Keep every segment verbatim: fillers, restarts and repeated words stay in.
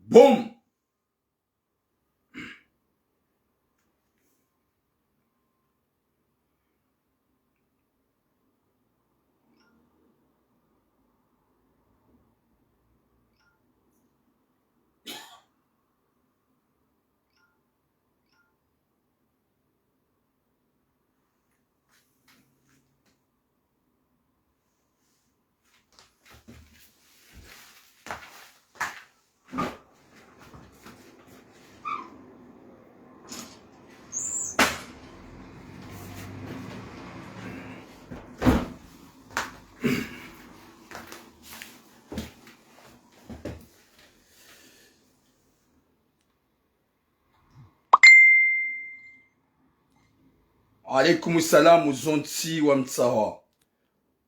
Boum. Alaikum salam, zontsi wa mtsaha.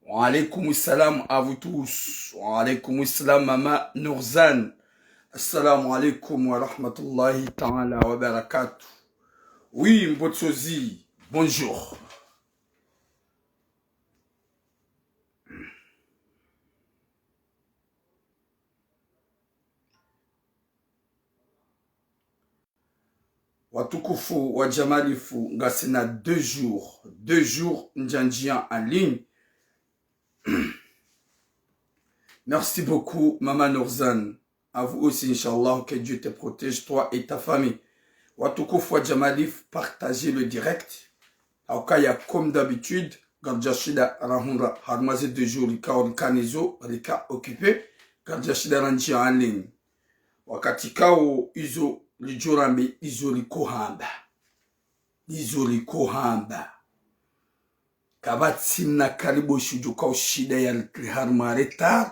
Wa alaikum salam à vous tous. Wa alaikum salam, Mama Nourzane. Assalamu alaikum wa rahmatullahi ta'ala wa barakatuh. Oui, Mbotsozi, bonjour. Watukufu wa Jamalifu, ngasina deux jours, deux jours ndjandjia en ligne. Merci beaucoup, Mama Nourzane. À vous aussi, Inch'Allah, que Dieu te protège, toi et ta famille. Watukufu wa Jamalifu, partagez le direct. Haukaya, comme d'habitude, ngaridjashinda rahundra harumwa ze deux jours rikao rikana izo, rika occupé, ngaridjashinda randjia en ligne. Wakati kao izo ridjo rambe, izo riko hamba. Izo riko hamba. Kapvatsi mna karibu shidjo kao shinda yaritriya harumwa retard,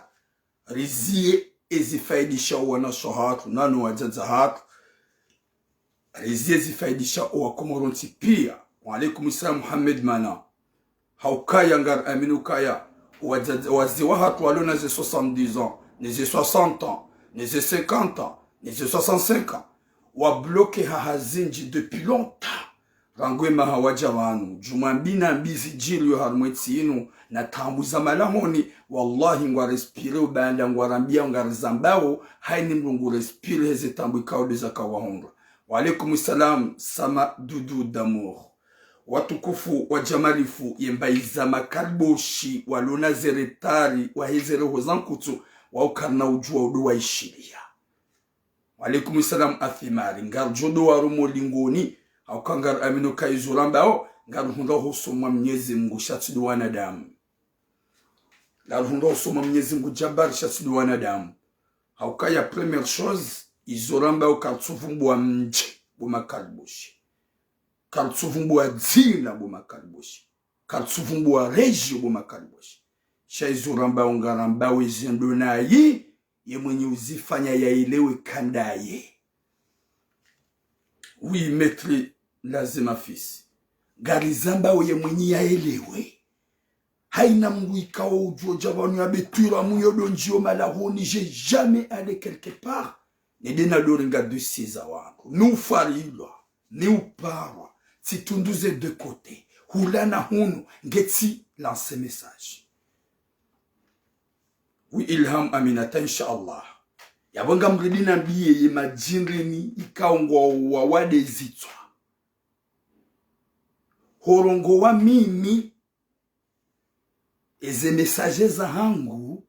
riziye ezifaidisha owanashe wahatru, nano wadzadze wahatru. Riziye zifaidisha owakomori wontsi pia. Wa alaikum salam, Mohamed Mana. Haukaya ngariamini ukaya, wadzadze, wazee wahatru walo na ze soixante-dix ans, ne ze soixante ans, ne ze cinquante ans, ne ze soixante-cinq ans, wabloqué hazi nyindji depuis longtemps. Rangu emaha wadja pvanu, djumwa mbi na mbi zidjiriyo harumwa entsi inu, na taabu za malahoni, wallahi ngwa respiré, ubanda ngwarambia, ngarizambao, haina mndru ngu respiré heze taabu ikao nde zakawahundra. Wa alaikum salam, Sama Doudou d'amour. Watukufu wa Jamalifu, yemba iza makariboshi, walo na ze retard, waheze roho za nkutsu, wao karina udjua udo waishiliya. Wa alaikum salam Athimari, ngaridjo do waromo lingoni, hauka ngariamini ukaya izo rambao, ngarihundra hosoni mwa Mnyezi Mngu sha tsi ndo wanadamu. Ngarihundra hosoni mwa Mnyezi Mngu Jabbar sha tsi ndo wanadamu. Haukaya première chose, izo rambao karitsuvumbua mdji bo makariboshi. Karitsuvumbua dzina bo makariboshi. Karitsuvumbua région bo makariboshi. Sha izo rambao ngarambao ezendo nayi, ye mwenye uzifanya yaelewe kandaye. Oui, maître Lazima fils. Ngarizambao ye mwenye yaelewe. Haina mndru ikao udjo dja pvanu ya betwira muyo do ndjiyo malahoni, j'ai jamais allé quelque part. Nende na doringa dossier za wandru. Ni ufarilwa, ni uparwa, tsitunduze de côté. Hula na hunu, ngetsi lancer message. Oui, Ilham Aminata, Inch'Allah. Yapvo ngamridi nambiye ye madjindrini ikao ngwao wawade zitswa. Horongowa mimi, eze message zahangu,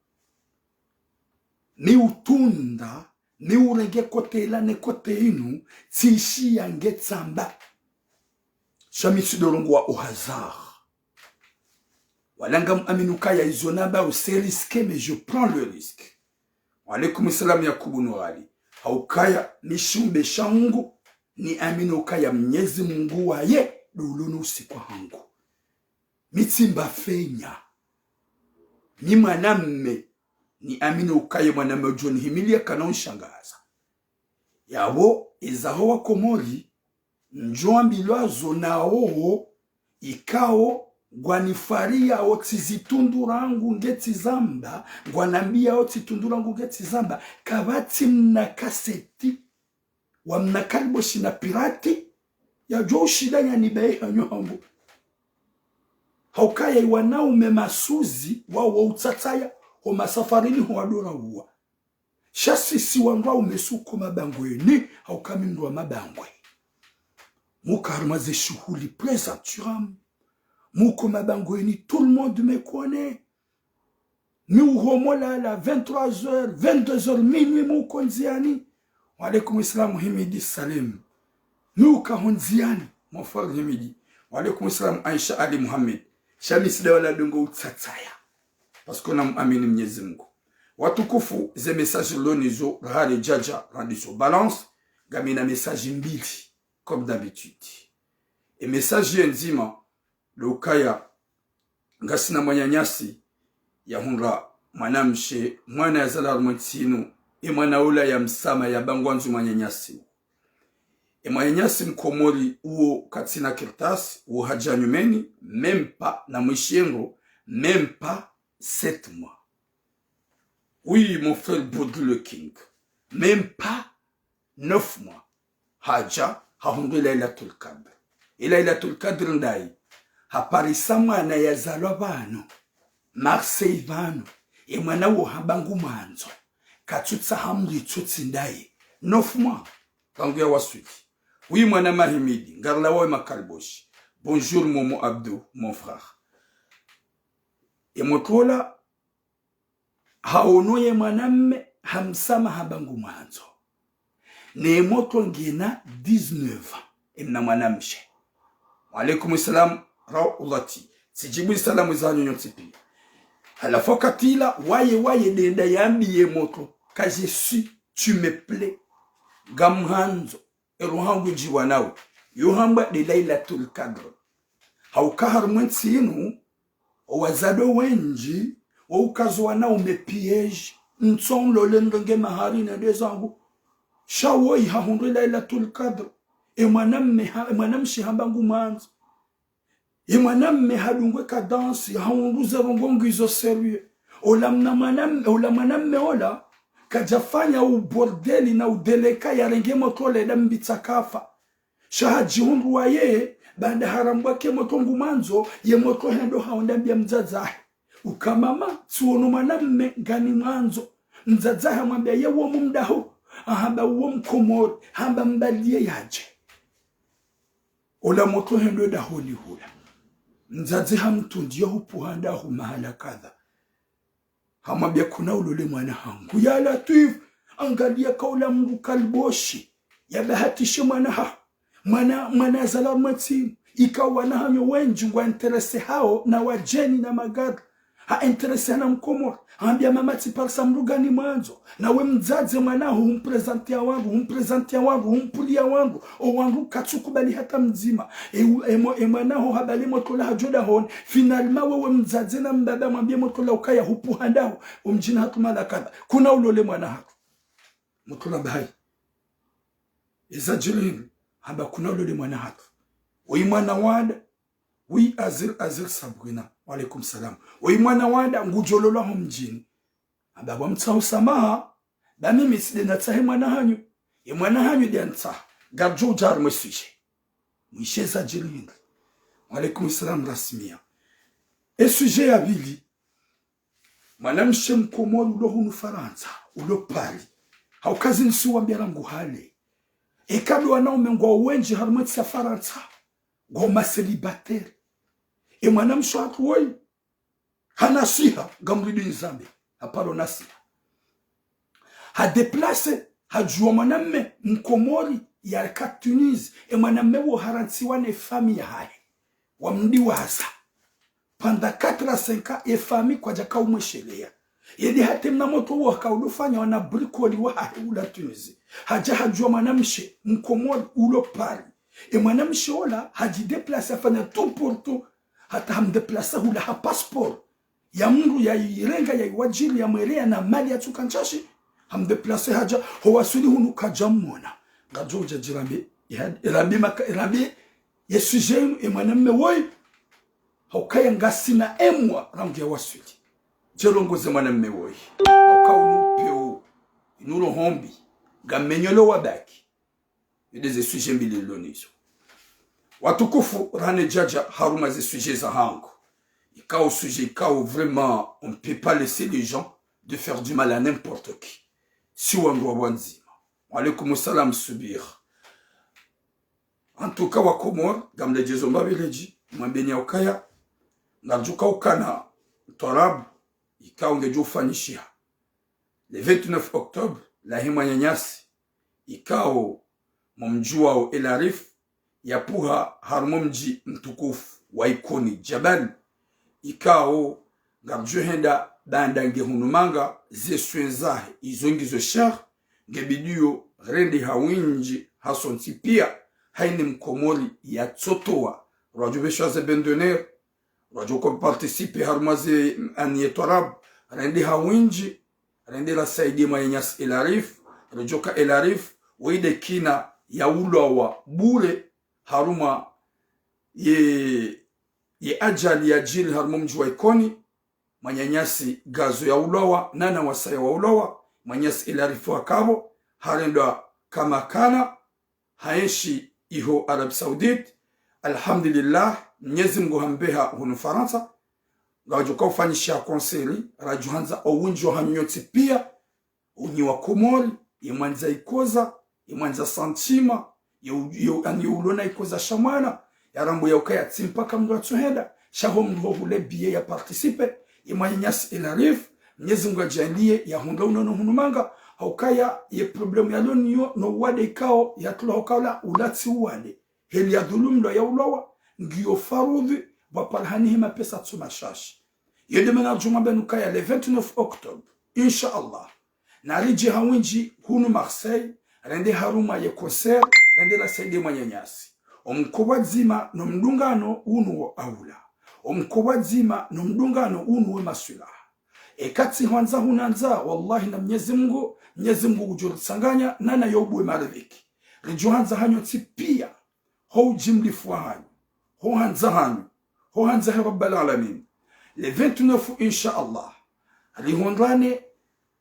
ni utunda, ni urenge kote ila ne kote inu, tsishiya ngetsamba. Sha mi tsidorongowa au hasard. Wala ngamamini ukaya izo nambao c'est risqué, mais je prends le risque. Wa alaikum salam Yakubu Nourali. Haukaya ni shumbe sha Mungu, niamini ukaya Mnyezi Mungu waye ndo ulo no usiku hangu. Mi tsimba fenya. Mi mwanamme, niamini ukaya mwanamme udjo nihimiliya kana unshangaza. Yapvo, ezaho wa Komori, ndjo ambilwa zo na owo, ikao, ngwanifariya wo tsi zitundu rangu ngetsi zamba, ngwanambiya wo tsi tundu rangu ngetsi zamba, kapvatsi mna kaseti, wa mna kariboshi na pirate, yadjo ushinda yanibaye hanyo hangu. Haukaya iwanaume masuzi, wao wotsatsaya, ho masafarini ho wadora uwa. Sha sisi wandru waume suko mabangweni, hauka mi mndru wa mabangwe. Muka harumwa ze shuhuli présent, tu vois. Muko mabangweni, tout le monde me connaît. Mi uho molala, vingt-trois heures, vingt-deux heures, minuit, muko ndziani. Wa alaikum salam, Himidi Salim. Mi uka ho ndziani, mon frère Himidi. Wa alaikum salam, Aisha Ali Mohamed. Sha mi sida wala dongo utsatsaya. Parce que namuamini Mnyezi Mungu. Watukufu, ze message lonizo, rahale djadja, radiso balance, ngamina message mbili, comme d'habitude. E message ye ndzima, ndo ukaya, ngasina mwananyasi, yahundra mwanamshe, mwana yazala harumwa ntsi inu, e mwana ula yamsama yamba ngwandzo mwananyasi. E mwananyasi mkomori uwo katsina kartasi, uwo hadja nyumeni, même pas, na mwishendo, même pas sept mois. Oui, mon frère Baudry le King. Même pas neuf mois. Hadja, hahundru Lailatul Qadr. E Lailatul Qadr ndayi? Haparisa mwana yazalwa pvanu, Marseille pvanu. E mwana wo hamba ngumwandzo. Katsutsaha mdru itsotsi ndayi. Neuf mois. Rangu yawaswili. Oui, mwana Mahimidi, ngarilawo we makaliboshi. Bonjour, Momo Abdou, mon frère. E motro ola, haono ye mwanamme, hamsama hamba ngumwandzo. Ne motro ngena dix-neuf ans. E mna mwanamshe. Wa alaikum salam, Raulati. Tsidjibu salamu zanyu nyontsi pia. Halafu wakati ula, waye, waye, ndenda yambiye motro, ka je suis, tu me plais. Ngamhandzo. E roho hangu idjiwa nawe. Yo hambwa nde Lailatul Qadr. Hauka harumwa entsi inu, owadzadze wendji, waukazo wanaume piège, ntso nlole ndrenge mahari nende zangu. Sha woyi hahundru Lailatul Qadr. E mwanamme ha-, e mwanamshe hamba ngumwandzo. Ye mwanamme hadungwe cadence, hahundru ze ndrongoo ngizo sérieux. Ola mna mwanamme, ola mwanamme ola, kadjafanya ubordeli na udeleka yarenge motro ola yenda mbitsa kafa. Sha hadjihundru waye, baanda harambwa ke motro ngumwandzo, ye motro hendo haonda mbia mdzadzahe. Uka mama, tsiono mwanamme nganimwandzo. Mdzadzahe hamwambia ye wo mumdaho, ahamba wo mkomori, hamba mbaliye yadje. Ola motro hendo dahoni hula. Mdzadze hamtrundiya hupvuha ndahu mahala kadha. Hamwambia kuna ulole mwana hangu. Ya Latwif, angaliya ka ola mndru kaliboshi. Yabahatishe mwana ha. Mwana, mwana yazalwa harumwa entsi inu. Ika wana hanyu wendji ngwa intéressé hawo na wadjeni na magari. Ha intéressé hana mkomori. Hambia mama tsiparisa mndru nganimwandzo. Nawe mdzadze mwana ho humprésenter ya wandru, humprésenter ya wandru, humpvulia wandru. O wandru katsukubali hata mdzima. E, e, mo-, e mwana ho habali motro ola hadjo dahoni. Finalement wewe mdzadze na mbaba mwambie motro ola ukaya hupvuha ndahu. Omdjini hatru mahala kadha. Kuna ulole mwana hatru. Motro ola mbahayi. Eza djiri hindri. Hamba kuna ulole mwana hatru. Woyi mwana wanda. Oui, Azir, Azir Sabrina. Wa alaikum salam. Woyi mwana wanda, ngudjololwa ho mdjini. Hamba bo mtsaho samaha, ba mimi tsi nde natsahe mwana hanyu. Ye mwana hanyu nde yantsaha. Ngardjo udja harumwa e sujet. Mwishe eza djiri hindri. Wa alaikum salam Rasmia. E sujet ya pvili. Mwanamshe mkomori ulo hunu Farantsa, ulo Paris. Hauka zinu tsiwambia rangu hale. Eka ndo wanaume ngwao wendji harumwa entsi ya Farantsa. Ngwao ma célibataire. E mwanamshe hatru woyi. Hana swiha, ngamridi nizambe. Haparo na swiha. Ha déplacé, hadjuwa mwanamme mkomori yaka Tunisie. E mwanamme wo harantsiwa ne famille yahahe. Wamdiwaza. Pendant quatre à cinq ans, e famille kwadjaka umwesheleya. Yedi hata mna motro wo haka udo fanya wana bricoli wahahe ula Tunisie. Hadja hadjuwa mwanamshe mkomori ulo Paris. E mwanamshe ola, hadji déplacé hafanya tout pour tout. Hata hamdéplacé hula ha passeport. Ya mndru ya irenga ya iwadjiri ya mweleya na mali ya tsuka ntsashi. Hamdéplacé hadja, ho waswili hunu kadjamwona. Ngardjo udja djirambe, ya, rambe maka, rambe, ye sujet inu, e mwanamme woyi. Haukaya ngasina emwa rangu yawaswili. Djelongoze mwanamme woyi. Hauka unu upeo, inu roho mbi. Ngamenyolo wabaki. Inde ze sujet mbili nilo nizo. Watukufu, rahane djadja harumwa ze sujet zahangu. Ikao sujet ikao vraiment, on ne peut pas laisser les gens de faire du mal à n'importe qui. Si wandru wa pvwadzima. Wa alaikum salam Subir. En tout cas, wa Komori, ngamledjezo mbapvi ledji, mwambeni ya ukaya, ngaridjo ukana twarabu, ikao ngedjo ufanyishiha le vingt-neuf octobre, lahe mwananyasi, ikao mwamdjuwao El Arif, yapvuha harumwa omdji mtukufu wa Ikoni Djabal, ikao ngaridjo henda baanda nge hunu manga ze soins zahe, izo ngizo cher, ngebidiyo rende ha windji hasontsi piya, haina mkomori yatsotowa, radjo pveshwa ze bande d'honneur, radjo ko participer harumwa ze ani ye twarabu, rende ha windji, rende rasaidie mwananyasi El Arif, radjo ka El Arif, wo ide kina yaulawa bure, harumwa ye, ye ajali yadjiri harumwa omdji wa Ikoni, mwananyasi Gazo yaulawa, nana wasaya waulawa, mwananyasi El Arif wakapvo, harendwa kamakana, haenshi iho Arabie Saoudite. Alhamdulillah, Mnyezi Mngu hampveha hunu Farantsa. Ngawadjo ka ufanyishiha concert, radjo handza owindji wahanyu nyontsi piya, unyi wa Komori, ye mwandza ikoza, ye mwandza sentiment, ye u-, ye u-, ani ye ulona ikoza sha mwana, yarambo ya ukaya tsi mpaka mndru atsohenda, sha ho mndru ho hule billet ya participer, ye mwananyasi El Arif, Mnyezi Mngu yadjaanlie yahundre unono hunu manga, ha ukaya ye problème yalo nayo no uwade ikao yatulwa ha ukaya ula tsi uwade. Heli yadhulumlwa yaulawa, ngiyo faradhwi, pvwaparihane he mapesa tsu mashashi. Yo nde mana ridjo mwambia nyi ukaya le vingt-neuf octobre, insha Allah, naridje ha windji hunu Marseille, rende harumwa ye concert, rende rasaidie mwananyasi. Omkowa dzima no mdungano unu wo aula. Omkowa dzima no mdungano unu we maswilaha. Eka tsi hwandza hunandza, wallahi na Mnyezi Mngu, Mnyezi Mngu ngudjo ritsanganya, nana yo ubuwe mariviki. Ridjo handza hanyu ntsi piya, ho ujimlifu wahanyu, ho handza hanyu, ho handza he Rabbal Alamin. Le vingt-neuf, insha Allah, rihundrane,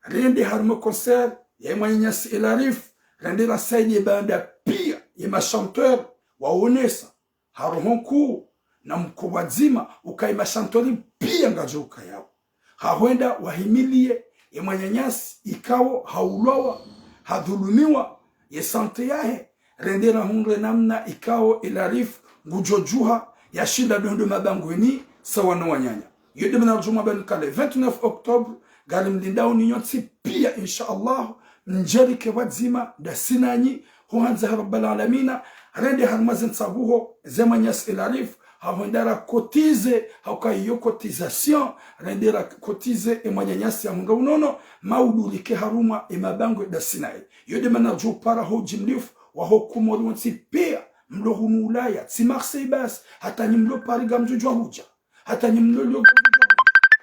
rende harumwa concert ya mwananyasi El Arif, rende rasaidie baanda piya ye ma chanteur waonesa ha roho nkuu na mkowa dzima ukaya ye ma chanteur piya ngadjo ukayao. Hahwenda wahimilie ye mwananyasi ikao haulawa, hadhulumiwa, ye santé yahe, rende rahundre namna ikao El Arif ngudjo djuha, yashinda dondo mabangweni sawa no wananya. Yo nde mana ridjo mwambia nyi ukaya le vingt-neuf octobre, ngarimlindao nyi nyontsi piya, insha Allah, mdjerike pvwadzima, ndasi nanyi, ho handza he Rabbal Alamina, rende harumwa ze ntsabuho ze mwananyasi El Arif, hahwenda ra cotiser, ha ukaya yo cotisation, rende ra cotiser e mwananyasi yahundre unono, mauri rike harumwa e mabangwe ndasi naye. Yo nde mana ridjo upara ho ujimlifu waho Komori wontsi piya, mlo hunu Ulaya, tsi Marseille basi, hata nyi mlo Paris ngamdjo djuwa hudja. Hata nyi mlo Lyon ngamdjo djuwa hudja.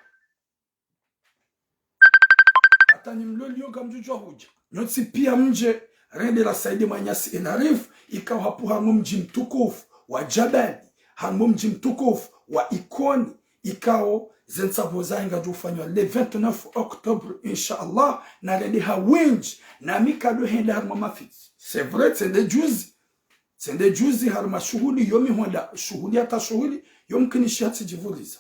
Hata nyi mlo Lyon ngamdjo djuwa hudja. Nyontsi piya mdje, rende rasaidie mwananyasi El Arif, ikao hapvuha harumwa omdji mtukufu wa Djabali, harumwa omdji mtukufu wa Ikoni, ikao ze ntsabuho zahe ngazidjo ufanywa le vingt-neuf octobre, insha Allah, na rende ha windji, na mi kado henda harumwa mafitsi. C'est vrai, tsende juzi, tsende juzi harumwa shuhuli, yo mi hwenda shuhuli hata shuhuli, yo mkinishi hatsi djivuriza.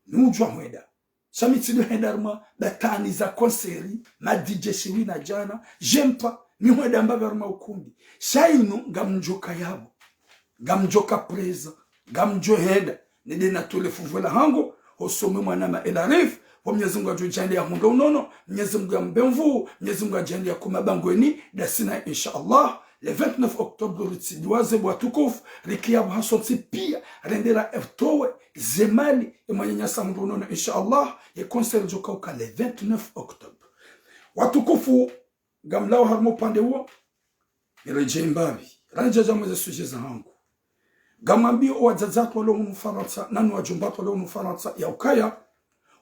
Nudjuwa hwenda. Sha mi tsido henda harumwa batwani za concert, ma D J shiwi na djana, j'aime pas, mi hwenda mbapvi harumwa ukumbi. Sha inu ngamdjo kaya pvo, ngamdjo ka présent, ngamdjo henda, nende na tole fuvu lahangu, ho sommet mwanama El Arif, pvo Mnyezi Mngu yadjo djaanlia yahundre unono, Mnyezi Mngu yampve nvuu, Mnyezi Mngu yadjaanlie yako mabangweni, ndasi naye insha Allah, le vingt-neuf octobre ritsidiwaze bo watukufu, rike yapvo hasontsi piya, rende ra towe, ze mali, e mwananyasi yahundre unono, insha Allah, ye concert idjo kauka le vingt-neuf octobre. Watukufu, ngamlao harumwa upande wo, niredjei mbapvi, randzi dja mweze sujet zahangu. Ngamwambio owadzadze watru walo hunu Farantsa, nanu wadjomba watru walo hunu Farantsa, ya ukaya,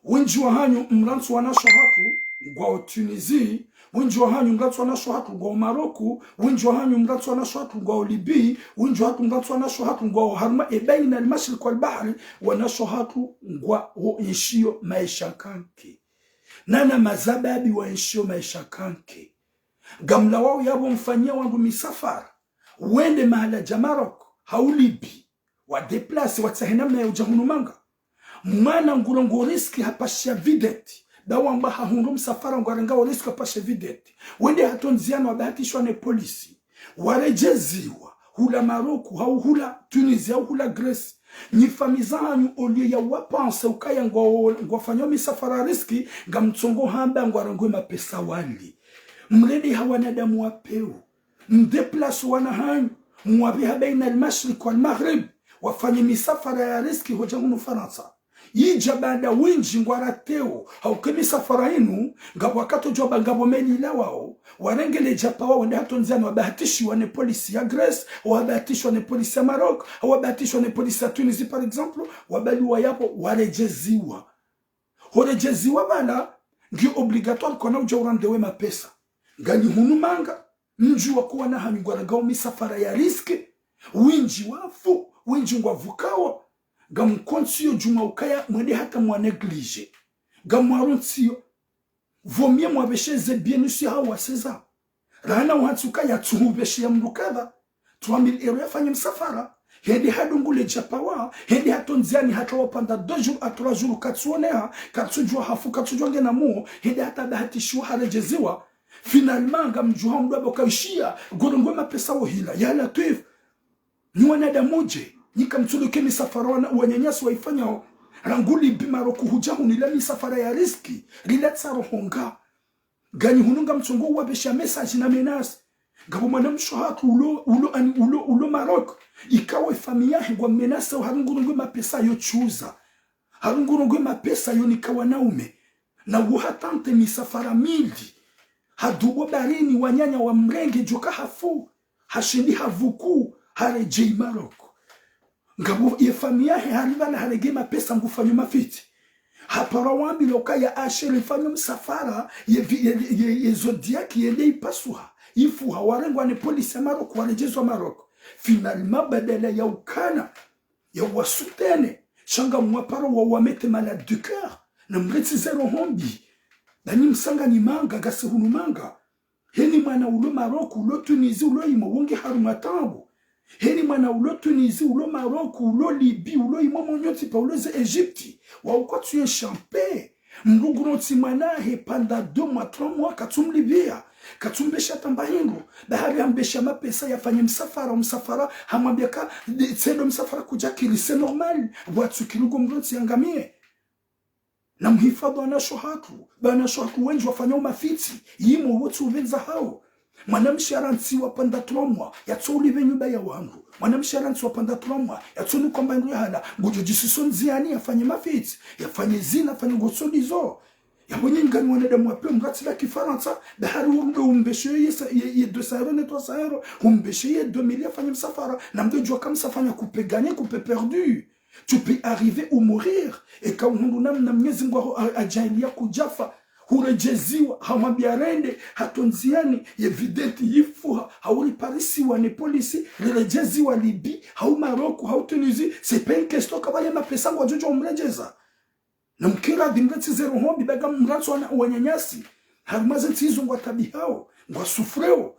windji wahanyu mlantsi wanashe hatru ngwao Tunisie, windji wahanyu mlantsi wanashe hatru ngwao Maroc, windji wahanyu mlantsi wanashe hatru ngwao Libye, windji wahatru mlantsi wanashe hatru ngwao harumwa e baina al-mashriq wal-bahri, wanashe hatru ngwao enshio maesha nkanke. Nana mazababi wa enshio maesha nkanke. Ngamlawao yapvo mfanyia wandru misafara, wende mahala dja Maroc, hau Libye, wa déplacer, watsahe namna ya udja hunu manga. Mwana ngurongoa risque hapasha vedette. Ba wamba hahundru msafara ngwarengao risque hapasha vedette. Wende hata ndziani wabahatishwa ne polisi. Waredjeziwa. Hula Maroc, hau hula Tunisie, hau hula Grèce. Nyi famiyi zahanyu, au lieu ya wapenser ukaya ngwa, ngwafanyao misafara risque, ngamtsongo hamba ngwarongoe mapesa wali. Mrende ha wanadamu wa pewu. Mdéplace wana hanyu, mwapveha baina al-mashriq wal-maghrib, wafanye misafara ya risque hoja hunu Farantsa. Yidja baada wendji ngwarateo, hauka emisafara inu, ngapvo wakati udjo ba ngapvo meli ilawao, warenge le djapa wao wende hata ndziani wabahatishiwa ne polisi ya Grèce, wabahatishiwa ne polisi ya Maroc, wabahatishiwa ne polisi ya Tunisie, par exemple, wabaliwa yapvo, waredjeziwa. Horedjeziwa pvala, ngiyo obligatoire kwana udja urende we mapesa. Nganyi hunu manga, mdji wa kuwana hanyu ngwarengao misafara ya risque, wendji wafu, wendji ngwavukao, ngamkontsiyo djumwa ukaya mwende hata mwa négliger. Ngamwarontsiyo, vaut mieux mwapveshe ze bienus ya hao waseza. Rahana uhantsi ukaya tsuhupvesheya mndru kadha, trois mille euros yafanye msafara, hende hadungu le djapa wa, hende hata ndziani hata wapanda deux jours à trois jours katsuoneha, katsudjua hafu, katsudjua ngena muo, hende hata bahatishiwa haredjeziwa. Finalement, ngamdjuha mndru amba ukaishiya, ngorongoe mapesa wo hila. Ya Latwif, nyi wanadamu dje, nyi kamtsuluke misafara wana, wananyasi waifanyao. Rangu Libye Maroc hudja hunu ila misafara ya risque, rila tsarohonga. Nganyi hunu ngamtsongo uwapvesha message na menace. Ngapvo mwanamshe hatru ulo, ulo, ani, ulo, ulo Maroc. Ikao efamiyi yahe ngwa menace, harungurongoe mapesa yo tsuza. Harungurongoe mapesa yo nika wanaume. Na wo hatenter misafara mili. Hadubo baharini wananya wamrenge djoka hafu. Hashindi havuku, haredjei Maroc. Ngapvo ye famiyi yahe hari pvala harenge mapesa ngufanyo mafitsi. Hapara wambilwa ukaya ashere fanyo msafara ye vi-, ye, ye, ye Zodiac yende ipasuha. Ifuha warengwa ne polisi ya Maroc, waredjezwa Maroc. Finalement, badala ya ukana, ya wasoutenir, sha ngamwapara wa wamettre malade de cœur, na mrentsi ze roho mbi. Ba nyi msanga nyi manga, ngasi hunu manga. Heni mwana ulo Maroc, ulo Tunisie, ulo imo wonge harumwa taabu. Heni mwana ulo Tunisie, ulo Maroc, ulo Libye, ulo imo monyo tsi pa ulo ze Égypte. Wao kwatsu ye champe. Mndru ngurontsi mwana wahe pendant deux mois, trois mois, katsumlipviya. Katsumbesha tamba hindru. Ba hari hambesha mapesa yafanye msafara, msafara, hamwambia ka, de, tsedo msafara kudjakiri, c'est normal. Bwatsu kiri ngo mrontsi yangamiye. Na muhifadhwi wanashe hatru, ba wanashe hatru wendji wafanya umafitsi, yimo wotsi upvendza hawo. Mwanamshe yarantsiwa pendant trois mois, yatso ulipve nyumba ya wandru. Mwanamshe yarantsiwa pendant trois mois, yatso nuka mba ndru ya hala, ngudjo djisusa ndziani yafanye mafitsi, yafanye zina, yafanye ngosolizo. Yapvo nyi nganyi wanadamu wa pewu mratsi la kifarantsa, ba hari wo mdo umbeshe ye sa, ye, ye deux cents euros ne trois cents euros, umbeshe ye deux mille yafanye msafara, na mdo djuwa ka msafara coupe gagné, coupe perdu. Tu peux arriver ou mourir. Eka uhundru namna Mnyezi Mngu aho-, a-, ajaliya kudjafa, huredjeziwa, hamwambia rende, hata ndziani, ye vedette yifuha, hau riparisiwa ne polisi, riredjeziwa Libye, hau Maroc, hau Tunisie, c'est pas une question kaba ye mapesa ngwadjo djo umredjeza. Na mkira dhi mrentsi ze roho mbi ba ngamrantsi wana wananyasi, harumwa ze ntsi izo ngwatabihao, ngwasouffreo.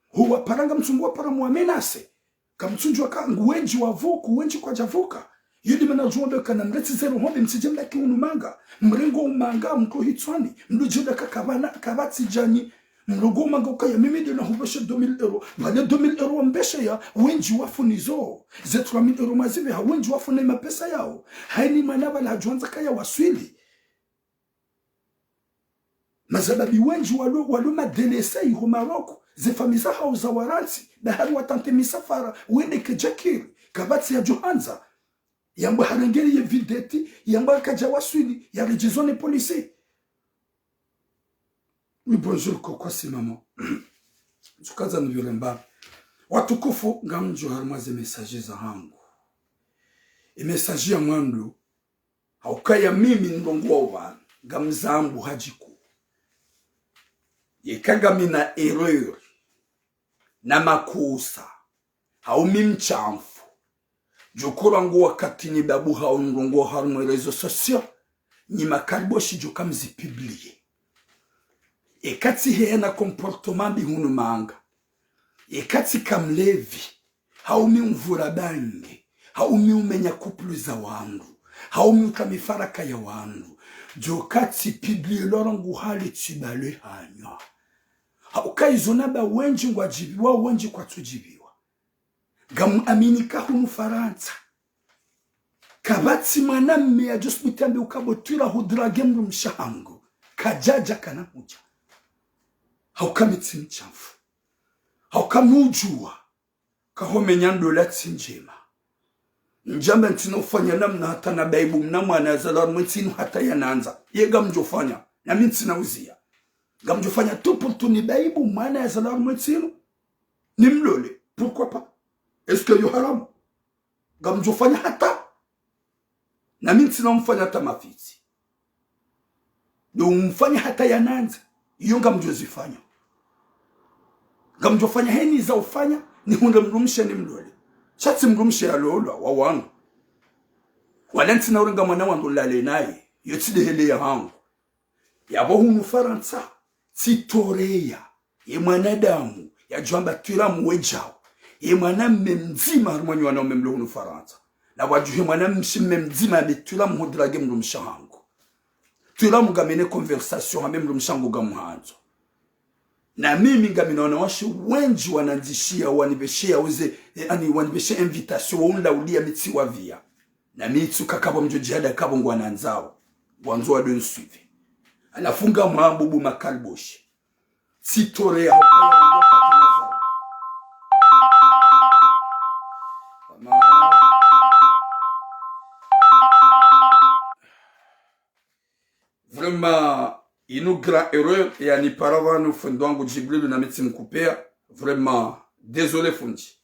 Ho wapara ngamtsungu wapara mwamenace. Kamtsudjuwa ka ngu wendji wavuku, wendji kwadjavuka. Yo de mana djuwa mbe ka na mrentsi ze roho mbi mtsidje mdaki hunu manga. Mrenge umanga mtru hitswani. Mdru djenda ka kabana, kabatsi djani. Mrenge umanga ukaya mimi de nahupveshe deux mille euros. Pvale deux mille euros wambesheya, wendji wafu nizo. Ze trois mille euros mwazipveha, wendji wafu ne mapesa yao. Hayini mwana pvala hadjuandza kaya waswili. Mazababi wendji walo, walo madélaissés iho Maroc, ze famiyi zahao zawarantsi, ba hari watenter misafara, wende kedjakiri, kabatsi yadjohandza. Yambwa harengeri ye vedette, yambwa kadjawaswili, yaredjezwa ne polisi. Oui, bonjour, koko, si maman. Tsukaza nivyo lemba. Watukufu, ngamdjo harumwa ze message zahangu. E message ya mwando, haukaya mimi ndrongoo pvanu, ngamzambu hadjiku. Yeka ngamina erreur, na makosa, hau mi mshamfu, djokora ngo wakati nyi babu hau ndrongoo harumwa réseaux sociaux, nyi makariboshi djoka mzipublier. Eka tsi hena comportement mbi hunu manga. Eka tsika mlevi, hau mi umvura bange, hau mi umenya couple za wandru, Hau mi uka mifaraka ya wandru. Djo ka tsi publie lora ngu hali tsi balwe hanywa. Hauka izo namba wendji ngwadjibiwa, wendji kwatsudjibiwa. Ngamu aminika hunu Farantsa. Kapvatsi mwanamme yadjo subuti yambe uka bo twila hudrage mdrumshe hangu. Kadjadja kana hudja. Hauka mi tsi mshamfu. Hauka mi udjuwa. Ka ho menya ndola tsi ndjema. Ndjamba ntsina ufanya namna hata na baibu mna mwana yazalwa harumwa entsi inu hata yanandza. Ye ngamdjofanya. Na mi ntsina uziya. Ngamdjofanya tout pour tout ni baibu mwana yazalwa harumwa entsi inu. Ni mlole. Pourquoi pas? Est-ce que yo haramu? Ngamdjofanya hata. Na mi ntsina umfanya hata mafitsi. Ndo umfanya hata yanandza. Iyo ngamdjozifanya. Ngamdjofanya heni za ufanya, nihundre mdrumshe ni mlole. Sha tsi mdrumshe yalolwa, wa wangu. Wala ntsina urenga mwana wandru nilale naye. Yo tsi ndehele ya hangu. Yapvo hunu Farantsa, tsi toreya, ye mwanadamu, yadjo amba twila muwedjao, ye mwanamme mdzima harumwa nyi wanaume mlo hunu Farantsa. Na wadjuhe mwanamshe mme mdzima yambe twila muhudrage mdrumshe hangu. Twila mugamene conversation hambe mdrumshe hangu ngamuhandzo. Na mimi ngamina wanawashe wendji wanandzishiya, wanipvesheya uze, eh, ani wanipveshe invitation, wa unlauliya mi tsiwapviya. Na mi itsuka kapvo mdjo djihada kapvo ngwanandzao. Ngwandzo wado nisuivi. Halafu ngamwambo bo makalboshi. Tsi toreya hukaya wangu wakati nazao. Vraiment, inu grand erreur, yani para pvanu fundi wangu Djibrilu na mi tsimkupea. Vraiment, désolé fundi.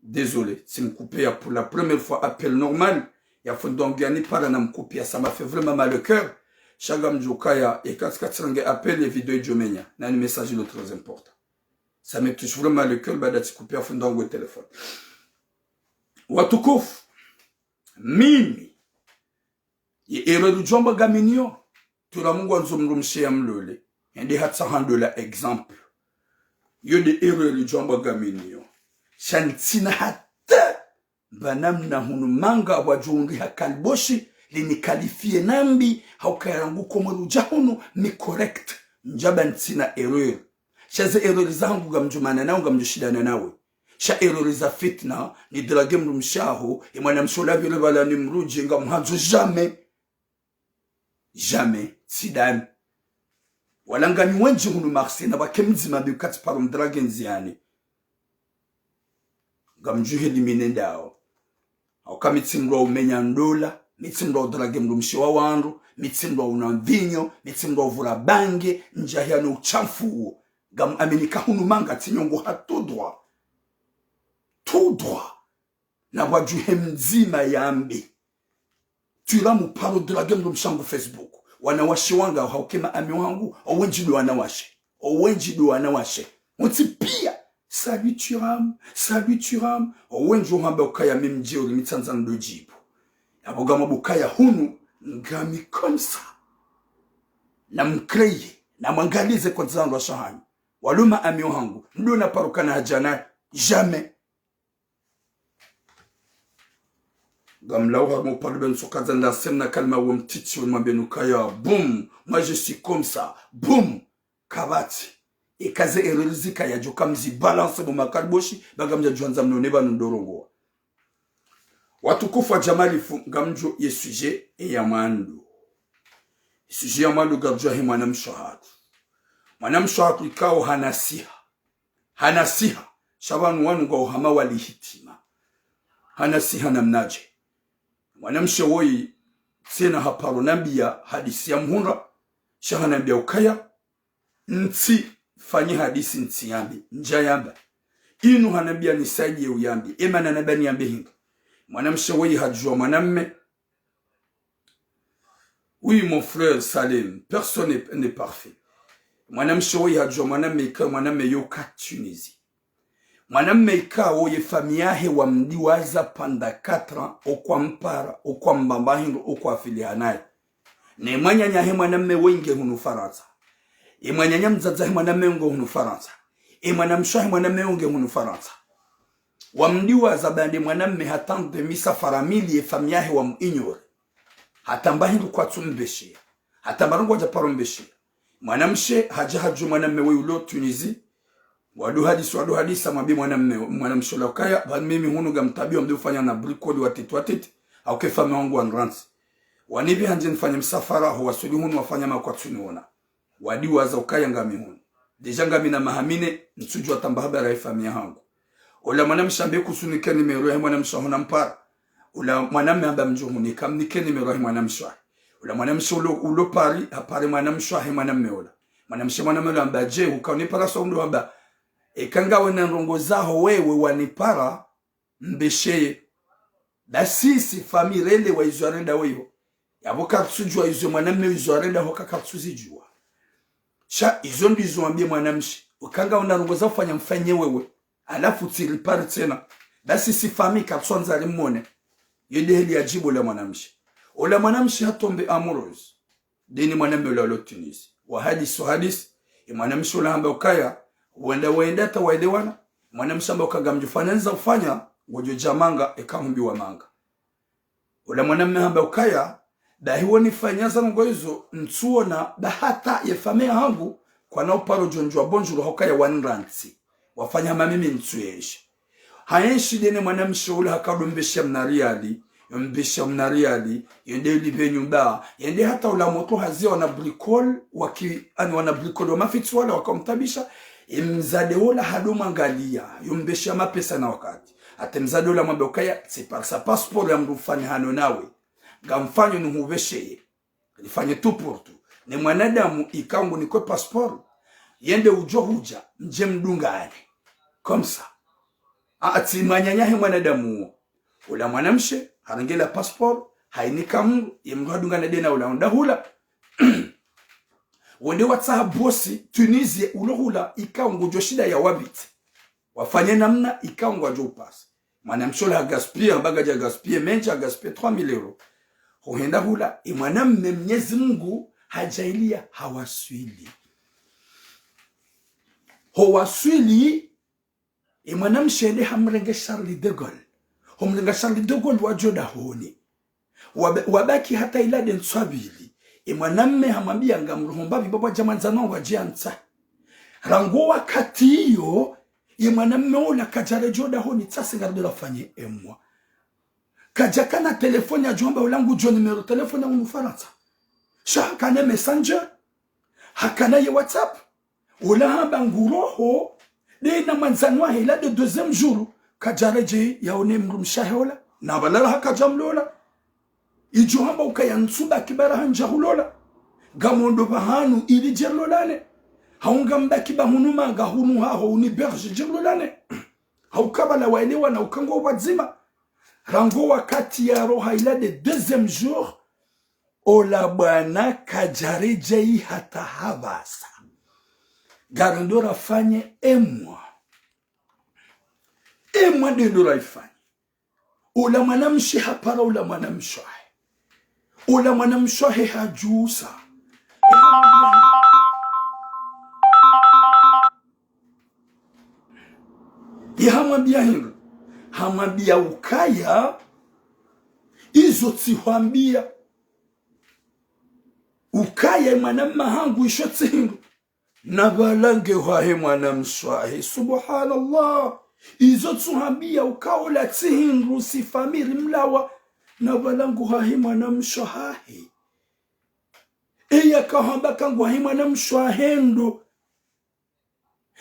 Désolé, tsimkupea pour la première fois appel normal. Ya fundi wangu yani para na mkupea, ça m'a fait vraiment mal au cœur. Sha ngamdjo kaya, eka tsika tsirenge appel, ye vidéo idjo menya. Na ni message ilo très important. Ça me touche vraiment le cœur, baada tsikupea fundi wangu ye téléphone. Watukufu, mimi, ye erreur idjo amba ngaminiyo, twila mdru ngwandzo mdrumshe yamlole. Yende hatsaha ndola exemple. Yo nde erreur idjo amba ngaminiyo. Sha ntsina hata mba namna hunu manga wadjo undri ha kalboshi, lini qualifié nambi, haukaya rangu Komori udja hunu, mi correct. Ndjamba ntsina erreur. Sha ze erreur zahangu ngamdjo mana nawe, ngamdjo shidana nawe. Sha erreur za fitna, ni drague mdrumshe haho, ye mwanamshe ola pvile pvala ni mdrudje, ngamhandzo jamais. Jamais. Tsidani. Wala nganyi wendji hunu Marseille, na pvwake mdzima mbi ukati paro mdrague ndziani. Ngamdjuhe limi nendao. Hauka mi tsi mdru wa umenya ndola, mi tsi mdru wa udrague mdrumshe wa wandru, mi tsi mdru wa unwa mvinyo, mi tsi mdru wa uvura bange, ndjahiya no ushamfu uwo. Ngamu aminika hunu manga tsi nyongo ha tout droit. Tout droit. Na pvwadjuhe mdzima yambe. Twila muparo drague mdrumshe hangu Facebook. Wanawashe wanga hauka ye ma amis wangu, owendji ndo wanawashe. Owendji ndo wanawashe. Wontsi piya. Salut Thuram, salut Thuram. Owendji uhamba ukaya mi mdjeuri mi tsandza ndo djibu. Yapvo ngamwambo ukaya hunu, ngami comme ça. Na mcréer, na mwangalize kwa ndzandwa shahanyu. Walo ma amis hangu, ndo na paro kana hadja naye. Jamais. Ngamlawo harumwa upvandre pvanu tsoka za ndasema na kalima we mtiti we mwambe nukaya, boum, moi je suis comme ça, boum, kapvatsi. Eka ze erreur zikaya djo ka mzi balance bo makalboshi, ba ngamdja djwandza mnone pvanu ndo rongowa. Watukufu wa djamalifu ngamdjo ye sujet ya mwando. Sujet ya mwando ngardjo he mwanamshe hatru. Mwanamshe hatru ikao hanasiha. Hanasiha, sha pvanu wanu ngwao hama wali hitima. Hanasiha namnadje. Mwanamshe woyi, tsena haparo nambiya hadisi ya mhundra, sha hanambiya ukaya, ntsi fanyi hadisi ntsi yambe, ndja yamba. Inu hanambiya nisaidiye uyambe, emana namba niyambe hindri. Mwanamshe woyi hadjuwa mwanamme, Oui, mon frère Salem, personne n'est, n'est parfait. Mwanamshe woyi hadjuwa mwanamme ikao, mwanamme yoka Tunisie. Mwanamme ikao ye famille yahe wamdiwaza pendant quatre ans, okwa mpara, okwa mbamba hindru, okwa filiha naye. Ne mwananyahe mwanamme woyi nge hunu Farantsa. E mwananya mdzadze he mwanamme nge hunu Farantsa. E mwanamshe wahe mwanamme nge hunu Farantsa. Wamdiwaza baanda mwanamme hata nde misafara mili ye famille yahe wamu ignorer. Hata mba hindru kwatsu mbesheya. Hata mba ndrongo kadja paro mbesheya. Mwanamshe hadja hadjuwe mwanamme we ulo Tunisie. Wadu hadisi, wadu hadisi, hamwambiya mwanamme, mwanamshe ola ukaya, pvanu mimi hunu ngamtabiwa mdru ufanya na bricole watiti watiti, hauka ye famille wangu wanirantsi. Wanipviha ndje nifanye msafara, ho waswili hunu wafanya makwatsu niona. Wadiwaza ukaya ngami hunu. Déjà ngami na maha mine, ntsudjuwa hata mba habari ye famille yahangu. Ola mwanamshe hamba kusunike numéro yahe mwanamshe waho nampara. Ola mwanamme hamba mdjo hunika, mnike numéro yahe mwanamshe wahe. Ola mwanamshe ulo, ulo Paris, hapare mwanamshe wahe mwanamme ola. Mwanamshe mwanamme ola hamba, je, huka unipara sa undru hamba, eka ngawe na ndrongo zaho wewe wanipara, mbesheye. Basi si famille relewa izo yarenda weyo. Yapvo karitsudjuwa izo mwanamme izo yarenda hoka karitsuzidjuwa. Sha izo ndizo wambiye mwanamshe. Uka ngawe na ndrongo za ufanya mfanye wewe. Halafu tsiripare tsena. Basi si famille karitswandza rimwone. Yo nde heli yadjibu ola mwanamshe. Ola mwanamshe hatombe amoureuse. Ndeni mwanamme ola ulo Tunisie. Wahadisi, wahadisi. Ye mwanamshe ola hamba ukaya, wenda, wenda hata waelewana. Mwanamshe hamba uka ngamdjo fanya ndza ufanya, ngodjo dja manga, eka humbiwa manga. Ola mwanamme hamba ukaya, bahi wo nifanya za ndrongo izo, ntsuona, ba hata ye famille yahangu, kwana uparo djo ndjuwa bonjour hauka ya wanirantsi. Wafanya hama mimi ntsuyenshi. Hayenshi ndeni mwanamshe ola haka ndo mbesha mna riali, yo mbesha mna riali, yende ulipve nyumba, yende hata ola motro haziya wana bricole, waki, ani wana bricole wa mafitsi wala waka umtabisha, ye mdzadze ola hado mwangaliya, yo mbesha mapesa na wakati. Hata ye mdzadze ola hamwambiya ukaya, tsi parisa passeport ya mdru ufanye hano nawe. Ngamfanyo nihupvesheye. Nifanye tout pour tout. Ne mwanadamu ikao ngunikwe passeport, yende udjo hudja, ndje mdungane. Comme ça. A, atsi mwananya he mwanadamu uwo. Ola mwanamshe, harenge la passeport, hayinika mdru, ye mdru hadungana ndena ola, wenda hula. Wende watsaha bosi, Tunisie, ulo hula, ikao ngudjo shinda ya wapvitse. Wafanye namna, ikao ngwadjo upasa. Mwanamshe ola hagaspiller, hamba kadja gaspiller mendji, hagaspiller trois mille euros. Hohenda hula, ye mwanamme Mnyezi Mungu hadjaaliya hawaswili. Howaswili, ye mwanamshe nde hamrenge Charles de Gaulle. Homrenga Charles de Gaulle wadjo dahoni. Waba-, wabaki hata ila nde ntswa mbili. Ye mwanamme hamwambiya ngamroho mbapvi baba dja mwandzani wangu wadje yantsahe. Rangu wakati iyo, ye mwanamme ola kadjaredjeyi dahoni tsasi ngardo rafanye emwa. Kadjakana telefoni yadjo hamba ola ngudjo numéro telefoni ya hunu Farantsa. Sha hakana Messenger, hakana ye WhatsApp. Ola hamba nguroho, ndena mwandzani wahe ila nde deuxième jour, kadjaredjeyi yaone mdrumshe wahe ola, na pvala raha kadjamlola. Idjo hamba ukaya ntsubaki ba raha ndja hulola. Ngamondo pvahanu ili djerilolane. Hau ngambaki ba hunu manga hunu haho uni héberger djerilolane. Hauka pvala waelewana uka ngo pvwadzima. Rangu wakati yaroha ila nde deuxième jour, ola bwana kadjaredjeyi hata hapvasa. Ngarendo rafanye emwa. Emwa ndendo raifanye. Ola mwanamshe hapara ola mwanamshe wahe. Ola mwanamshe wahe hadjusa. Ye hamwambiya hindru. Hamwambiya ukaya, izo tsihwambiya. Ukaya ye mwanamme hangu isho tsi hindru. Na pvala nge hwahe mwanamshe wahe. Subhanallah. Izo tsuhambiya uka ola tsi hindru si famille rimlawa. Na pvala ngu hwahe mwanamshe wahe. Eya kahamba ka ngu hwahe mwanamshe wahe ndo.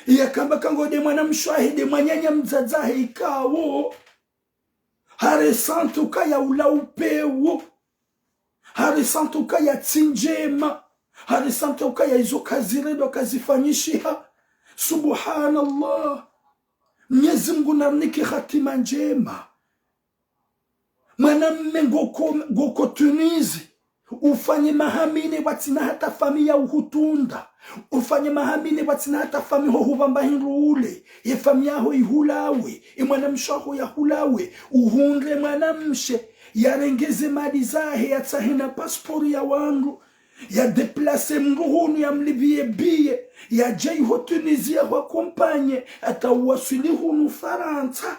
Eya kahamba ka ngo nde mwanamshe wahe nde mwananya mdzadze wahe ikao. Haresenti ukaya ula upewo. Haresenti ukaya tsi ndjema. Haresenti ukaya izo kazirendwa kazifanyishiha. Subhanallah. Mnyezi Mungu narinike hatima ndjema. Mwanamme ngoko, ngoko Tunisie. Ufanye maha mine pvwatsina hata famille ya uhutunda. Ufanye maha mine pvwatsina hata famille ho hupvamba hindru ule. Ye famille yaho ihulawe. Ye mwanamshe waho yahulawe. Uhundre mwanamshe. Yarenge ze mali zahe yatsahe na passeport ya wandru. Ya déplacer mdru hunu yamlipviye billet. Yadje iho Tunisie yahwa accompagner. Hata uwaswili hunu Farantsa.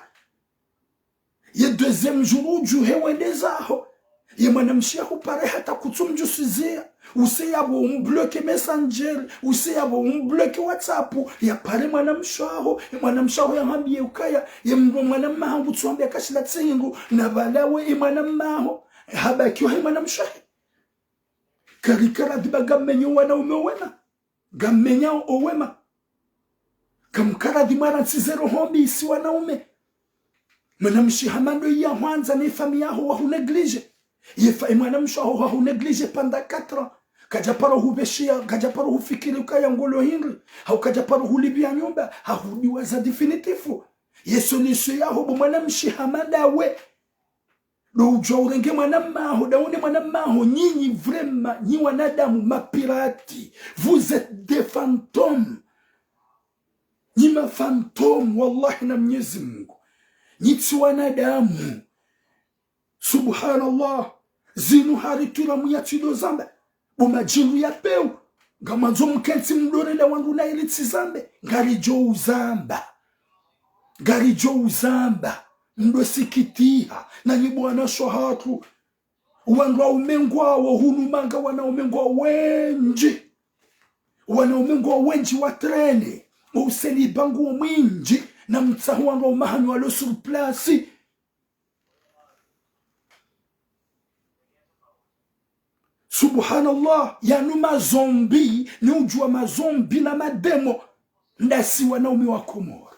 Ye deuxième jour udjuhe wende zaho. Ye mwanamshe yahupare hata kutsumdjusiziya. Use yapvo umbloke Messenger, use yapvo umbloke WhatsApp, yapare mwanamshe waho, ye mwanamshe waho yahambiye ukaya, ye mdru mwanamme hangu tsuhambiya kashila tsi hindru, na pvala we ye mwanamme waho, habakiwa he mwanamshe wahe. Karikaradhi ba ngammenyo wanaume owema. Ngammenyao owema. Kamkaradhi mwarantsize roho mbi isi wanaume. Mwanamshe hama ndo ya hwandza ne famiyi yaho wahu négligé. Ye fa-, ye mwanamshe waho hahu négligé pendant quatre ans. Kadjaparo hupvesheya, kadjaparo hufikiri ukaya ngolo hindri. Hau kadjaparo hulipviya nyumba, hahudiwaza définitif. Ye solution yaho bo mwanamshe hama ndawe. Ndo udjuwa urenge mwanamme waho, ndaone mwanamme waho, nyinyi vraiment, nyi wanadamu mapirati. Vous êtes des fantômes. Nyi mafantômes, wallahi na Mnyezi Mungu. Nyi tsi wanadamu. Subhanallah. Zinu haritwira muyatsi ndo zamba. Bo madjindru ya pewu, ngamwandzo mkentsi mdorenda wandru na ili tsi zambe, ngaridjo uzamba. Ngaridjo uzamba, mdo sikitiha, na nyi bo wanashe wahatru. Wandru waume ngwawo, hunu manga wanaume ngwawo wendji. Wanaume ngwawo wendji wa traîner, useni bangu mwindji, na mtsahu wandru waume hanyu walo sur place. Subhanallah, yanu mazombi, ni udjuwa mazombi na mademo. Ndasi wanaume wa Komori.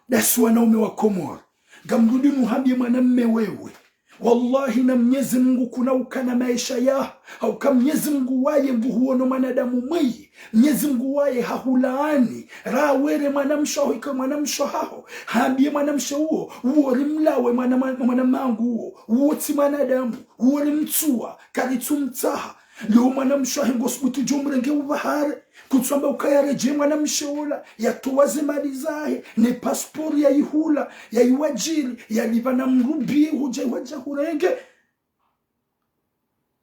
Ndasi wanaume wa Komori. Ngamrudi nuhambiye mwanamme wewe. Wallahi na Mnyezi Mungu kuna ukana maesha ya. Hauka Mnyezi Mungu waye nguhuono mwanadamu mwi. Mnyezi Mungu waye hahulaani. Rawere mwanamshe waho ika mwanamshe wahaho. Hambiye mwanamshe uwo, uwo rimlawe mwana, mwana, mwana mangu uwo. Uwo tsi mwanadamu. Uwo rimtsuwa. Karitsumtsaha. Leo mwanamshe wahe ngo subutu djo mrenge upvahare. Kutsamba ukaya redjeye mwanamshe ola. Yatowa ze mali zahe. Ne passeport yayihula. Yayiwadjiri. Yalipva na mrubiye hudja yiwadja hurenge.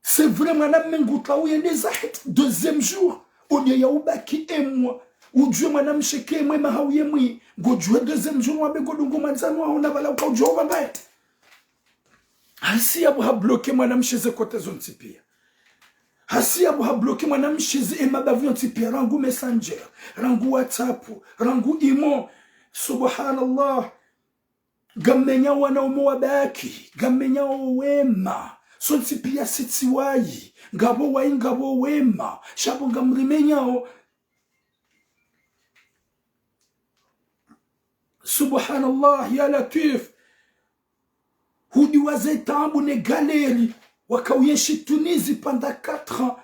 C'est vrai, mwanamme ngutsaho yende zahe, deuxième jour. Au lieu ya ubaki un mois. Udjuwe mwanamshe ke mwema hau ye mwi. Ngodjuwe deuxième jour, wambe ngodungo mwandzani waho na pvala uka udjuwa upvambaye. Hasiya bo habloqué mwanamshe ze côté zontsi piya. Hasiya bo habloqué mwanamshe ze emabavu yontsi piya. Rangu Messenger, rangu WhatsApp, rangu Imo. Subhanallah. Ngammenyao wanaume wabaki, ngammenyao wema. Sontsi piya sitsi wayi, ngapvo wayi, ngapvo wema. Sha bo ngamrimenyao. Subhanallah, ya Latwif. Hudiwaza ze taabu ne galère, waka uyenshi Tunisie pendant quatre ans.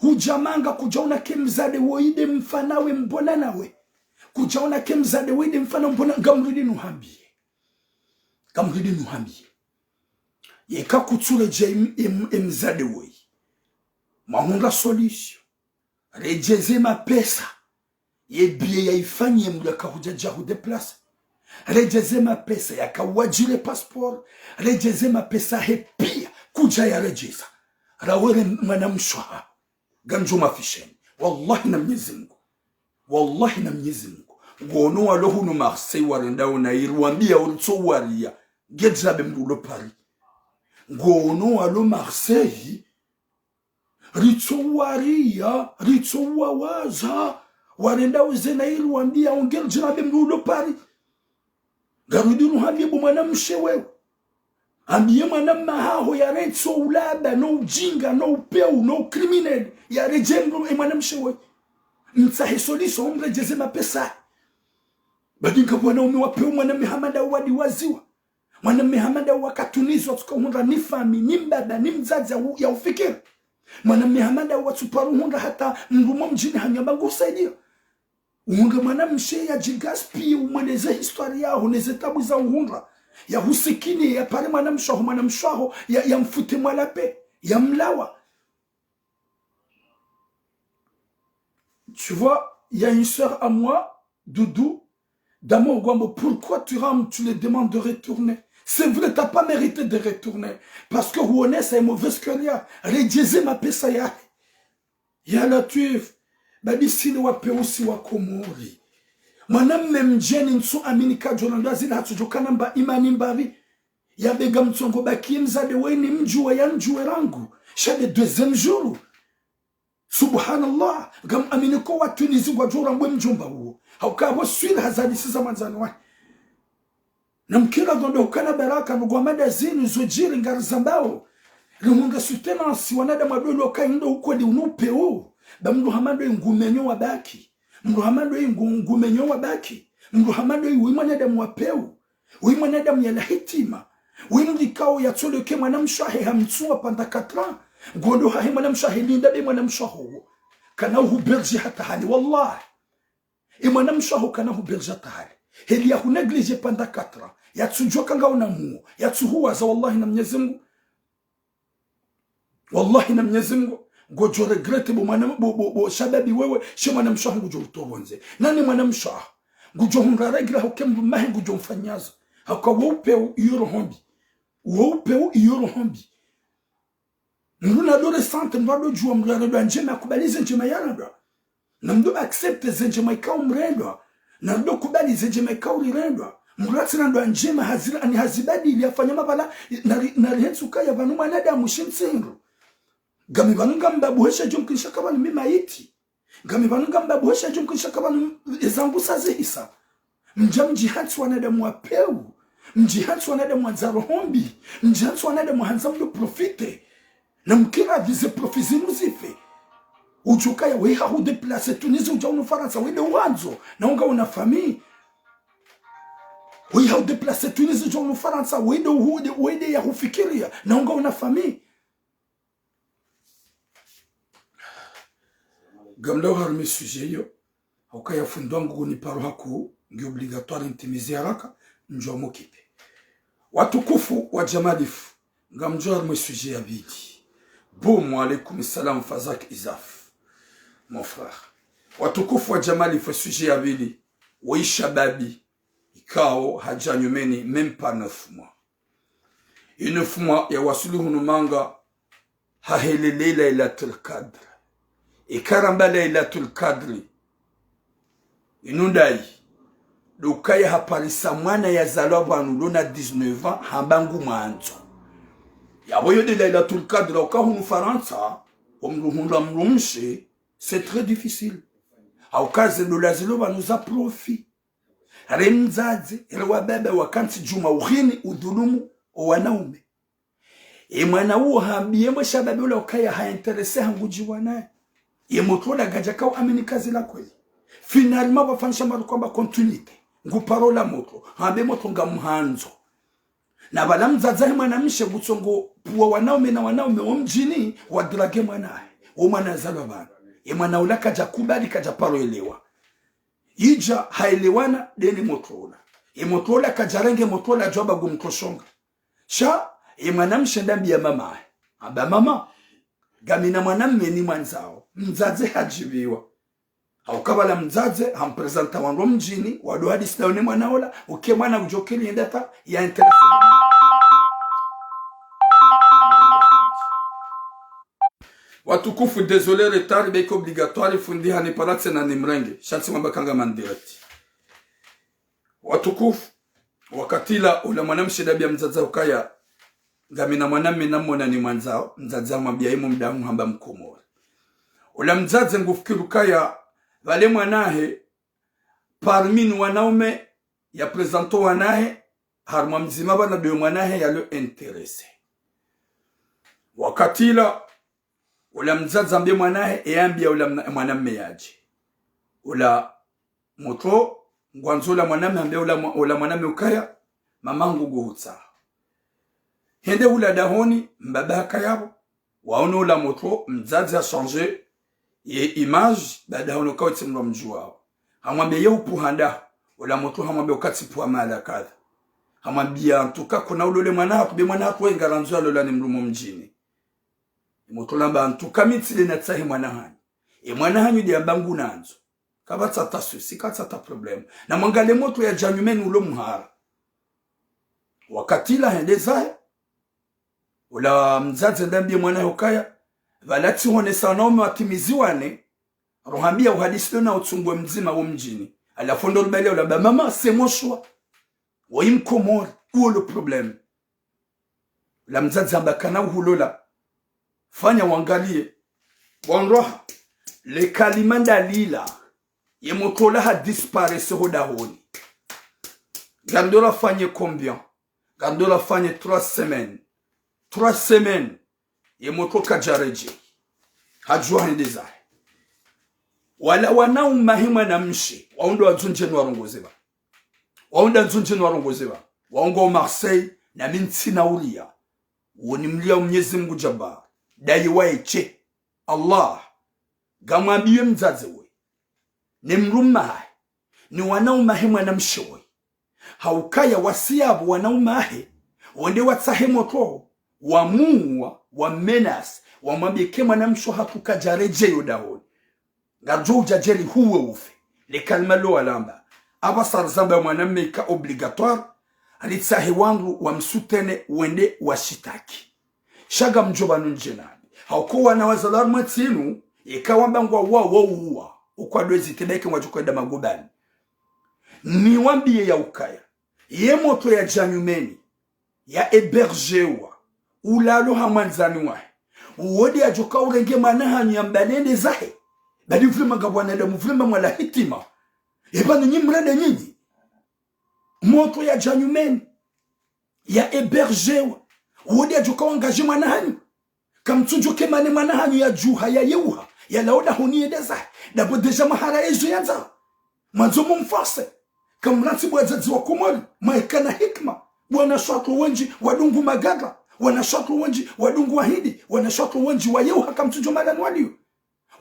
Hudja manga kudjaona ke mdzadze woyi nde mfana we mbona nawe. Kudjaona ke mdzadze woyi nde mfana mbona, ngamrudi nuhambiye. Ngamrudi nuhambiye. Yeka kutsuredjeya em-, em-, emdzadze woyi. Mwahundra solution. Redjeze mapesa. Ye billet yayifanyiye mdru yaka hudja dja hudéplacer. Redjeze mapesa yaka wadjiri passeport. Redjeze mapesa he piya kudja yaredjeza. Rawere mwanamshe waho. Ngamdjo mafisheni. Wallahi na Mnyezi Mungu. Wallahi na Mnyezi Mungu. Ngono walo hunu Marseille warendao na iri wambiya uritso wariya. Ngedzabe mdru ulo Paris. Ngono walo Marseille. Ritso wariya, ritso wawaza. Warendao ze na iri wambiya ungeri djina be mdru ulo Paris. Ngarudi nuhambiye bo mwanamshe wewe. Hambiye mwanamme wahaho yarentsi o ulaba, no ujinga, no upewu, no ucriminel. Yaredjeyi mdru e mwanamshe wewe. Mtsahe solution, umredjeze mapesa. Badi ngapvo wanaume wapewu mwanamme hama ndawo wadiwaziwa. Mwanamme hama ndawo waka Tunisie watsuka uhundra ni famiyi, ni mbaba, ni mdzadze ya u-, ya ufikiri. Mwanamme hama ndawo watsuparo uhundra hata mdru mo mdjini hanyu amba nguhusaidiya. Uhundre mwanamshe yadjigaspille, umweleze histoire yaho, neze taabu za uhundra. Yahusikini, yapare mwanamshe waho, mwanamshe waho, ya, yamfute mwalape, yamlawa. Tu vois, il y a une sœur à moi, Doudou, d'amour Guambo, pourquoi tu rames, tu les demandes de retourner ? C'est vrai, t'as pas mérité de retourner. Parce que huonesa e mauvaise cœur ya, redjeze mapesa yahe. Ya Latwif, badi sile wapeusi wa Komori. Mwanamme mdjeni ntsu amini kadjo na ndazila hatsudjo kana mba imani mbapvi. Yambe ngamtsongo bakiye mdzadze weni mdjuwe yandjuwe rangu. Sha nde deuxième jour. Subhanallah. Ngam amini ko wa Tunisie ngwadjo rambwe mdjomba uwo. Hauka apvo swili hazalisiza mwandzani wahe. Na mkira dhondo ukana baraka, ndugu wa mada zinu zo djiri ngarizambao. Rihundra soutenance, wanadamu wadolo uka indo ukweli unu peu. Ba mndru hama ndo ngumenyo wa baki. Mndru hama ndo ngu-, ngumenyo wa baki. Mndru hama ndo wi mwanadamu wa peu. Wi mwanadamu yala hitima. Wi mdru ikao yatsoleke mwanamshe wahe hamtsuwa pendant quatre ans. Ngondo hahe mwanamshe wahe linda be mwanamshe waho. Kana uhuberji hata hali, wallahi. E mwanamshe waho kana huberja tahari. Heli ya hunégligé pendant quatre ans. Yatsudjuwa ka ngauna muo. Yatsuhuwaza wallahi na Mnyezi Mngu. Wallahi na Mnyezi Mngu. Ngodjo regretter bo mwana, bo, bo, bo shababi wewe, she mwanamshe waho ngudjo utowa pvondze. Nani mwanamshe waho? Ngudjo hundra regret hauke mndru mahe ngudjo mfanyaza. Hauka wo upeu iyo roho mbi. Wo upeu iyo roho mbi. Mndru nado ressentir, mndru ado djuwa, mndru yarendwa ndjema, yakubali ze ndjema yarendwa. Na mndru accepter ze ndjema ikao mrendwa. Na mndru kubali ze ndjema ikao rirendwa. Mndru atsirendwa ndjema, hazira, ani hazibadili, yafanya mabala, nari, nari hetsu kaya pvanu mwanadamu shintsi hindru. Ngami pvanu ngambabu hesha djo mkinisha ka pvanu mi mayiti. Ngami pvanu ngambabu hesha djo mkinisha ka pvanu ezangu sa zihisa. Mdja mdjihantsi wanadamu wa peu. Mdjihantsi wanadamu wandza roho mbi. Mdjihantsi wanadamu handza mndru profiter. Na mkira viser profit zinu zife. Udjo kaya weha hudéplacer Tunisie udja unu Farantsa wende uhandzo. Na unga una famille. Weha hudéplacer Tunisie udja unu Farantsa wende uhude, wende ya hufikiria. Na unga una famille. Ngamdjao harumwa e sujet iyo, hauka ya fundi wangu nguni paro haku, ngi obligatoire ntimizi haraka, ndjo mokipe. Watukufu wa Jamalifu, ngamdjao harumwa e sujet ya pvili. Boum, wa alaykum salam, Fazak Izaf, mon frère. Watukufu wa Jamalifu, e sujet ya pvili, wo ishababi, ikao hadja nyumeni, même pas neuf mois. Inu fumwa ya wasuli hunu manga hahele Laylatul Qadr. Ikaramba Laylatul Qadr. Inu ndayi. Ndo ukaya haparisa mwana yazalwa pvanu lona dix-neuf ans hamba ngumwandzo. Yapvo yo nde Laylatul Qadr, hauka hunu Farantsa, omndru hundra mdrumshe, c'est très difficile. Hauka ze ndola zilo pvanu za profit. Re mdzadze, re wababa wakantsi djuma uhini udhulumu o wanaume. E mwana uwo hambiye mwe shababi ula ukaya ha intéressé ha ngudji wanaye. Ye motro ola kadja kao amini kazi la kweli. Finalement, pvafanyisha maru kwamba continuité. Ngu paro ola motro. Hambe motro ngamhandzo. Na pvala mdzadze he mwanamshe ngutsongo puwa wanaume na wanaume wo mdjini wa draguer mwanahe. Wo mwana yazalwa pvanu. Ye mwana ula kadja kubali, kadja paro elewa. Idja haelewana ndeni motro ola. Ye motro ola kadja renge motro ola djwaba ngu mtro shonga. Sha, ye mwanamshe ndambiya mamahe. Hamba mama, ngamina mwanamme nimwandzao. Mdzadze hadjibiwa. Hauka pvala mdzadze, hamprésenta wandru mdjini, wado hadisi dawo ne mwana ola, uke mwana udjo kili yende hata, ya intéressé. Watukufu, désolé retard, beka obligatoire, fundi hani paratse na nimrenge, sha tsi mwamba ka ngami en direct. Watukufu, wakati ula, ula mwanamshe ndambiya mdzadze ukaya, ngamina mwanamme namwona nimwandzao, mdzadze hamwambiya imu mdamu hamba mkomori. Ula mdzadze ngufikiri ukaya, pvale mwanahe, parmi ni wanaume, ya présente wanahe, harumwa mdzima pvanu ndo mwanahe yalo intéressé. Wakati ula, ula mdzadze hambiya mwanahe, e hambiya ula mna-, mwanamme yadje. Ula motro, ngwandzo ula mwanamme hambiya ula mwa-, ula mwanamme ukaya, mamangu nguhutsaha. Hende hula dahoni, mbaba hakaya pvo, waono ula motro, mdzadze ha changé ye image, baada haono kautsi mndru mdjuwao. Hamwambiya ye upvuha ndahu, ula motro hamwambiya uka tsipvuha mahala kadha. Hamwambiya en tout cas kuna ulole mwana hatru, be mwana hatru wayi ngarandzo yalolwa ni mdrume mdjini. Ye motro hamba en tout cas mi ntsi nde natsahe mwana hanyu. Ye mwana hanyu nde yamba ngunandzo. Kapvatsi hata souci, kapvatsi hata problème. Na mwangaliye motro yadja nyumeni ulo muhara. Wakati ula hende zahe, ula mdzadze ndambiye mwanahe ukaya, pvala tsihonesa wanaume watimizi wane, rohambiya uhadisi ndo na utsungu we mdzima wo mdjini. Halafu ndo rubaliya ula hamba mama, c'est mon choix. Woyi mkomori, où est le problème ? La mdzadze amba kana uhulola. Fanya wangaliye. Wandroha. Le kalima ndalila. Ye motro la ha disparaître ho dahoni. Ngando la fanye combien? Ngando la fanye trois semaines. Trois semaines. Ye motro kadjaredjei. Hadjuha hende zahe. Wala wanaume he mwanamshe. Wao ndo wadzundje ni warongoze ba. Wao ndo wadzundje ni warongoze ba. Wao ngo Marseille na mi ntsina uliya. Woni mliya Mnyezi Mngu Jabbar. Dayi waye she. Allah. Ngamwambiye mdzadze we. Ne mdrume hahe. Ne wanaume he mwanamshe we. Haukaya wasiya bo wanaume hahe. Wende watsahe motro. Wamuwa, wamenace. Wamwambiye ke mwanamshe hatru kadjaredjei ho dahoni. Ngadjo udja djeri huwe ufe. Le kalima lo walamba. Apvasa rizamba ya mwanamme ika obligatoire. Ritsahe wandru wamsoutenir wende washitaki. Sha ngamdjo pvanu ndje nami. Hauka wana wazalwa harumwa ntsi inu, ika wamba ngwawao wauwa. Ukwa dwezi tebeke ngwadjo kwenda magobani. Niwambiye ya ukaya. Ye motro yadja nyumeni. Ya hébergewa. Ulalo ha mwandzani wahe. Uwo nde yadjoka urenge mwana hanyu yambe nende zahe. Badi vraiment nga wanadamu vraiment mwala hitima. Eba nyinyi mrende nyinyi. Motro yadja nyumeni. Ya hébergewa. Uwo nde yadjoka wangadje mwana hanyu. Kamtsudjo kemane mwana hanyu yadjuha, yayeuha, yalawa dahoni yende zahe. Dabo déjà mahara ezo yandza. Mwandzo mumforcer. Kamrantsi bo wadzadze wa Komori, mwaikana hikima. Bo wanashe watru wendji wadungu magada. Wanashe watru wendji wadungu wahidi. Wanashe watru wendji wayeuha kamtsudjo malani waliyo.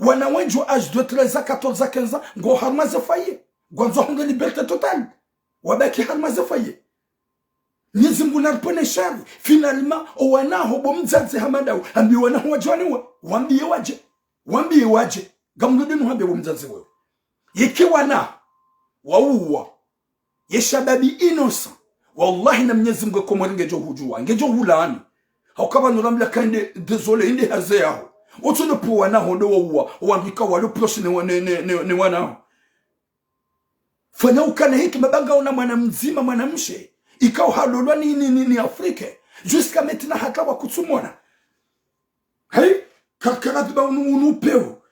Wana wendji wa âge de treize à quatorze à quinze ans, ngo harumwa ze foyer. Ngwandzo hundre liberté totale. Wabaki harumwa ze foyer. Mnyezi Mngu naripvwene shari. Finalement, o wana ho bo mdzadze hama ndawe. Ambiye wana ho wadje waniwe. Wambiye wadje. Wambiye wadje. Ngamrudi nuhambiye bo mdzadze wewe. Yeke wana. Wauwa. Ye shababi innocent. Wallahi na Mnyezi Mngu Komori ngedjo hudjuwa. Ngedjo hulaani. Hauka pvanu ramla ka inde, désolé, inde haze yaho. Utsono pvo wana ho ndo wauwa. Wandru ika walo proche ne wa-, ne, ne, ne, ne wana ho. Fanya ukana hikima ba ngaona mwana mdzima, mwanamshe. Ikao halolwa ni, ni, ni, ni Afrique. Jusqu'à maintenant hata wakutsumona. Hayi, ka-, karadhi ba unu, unu upeo.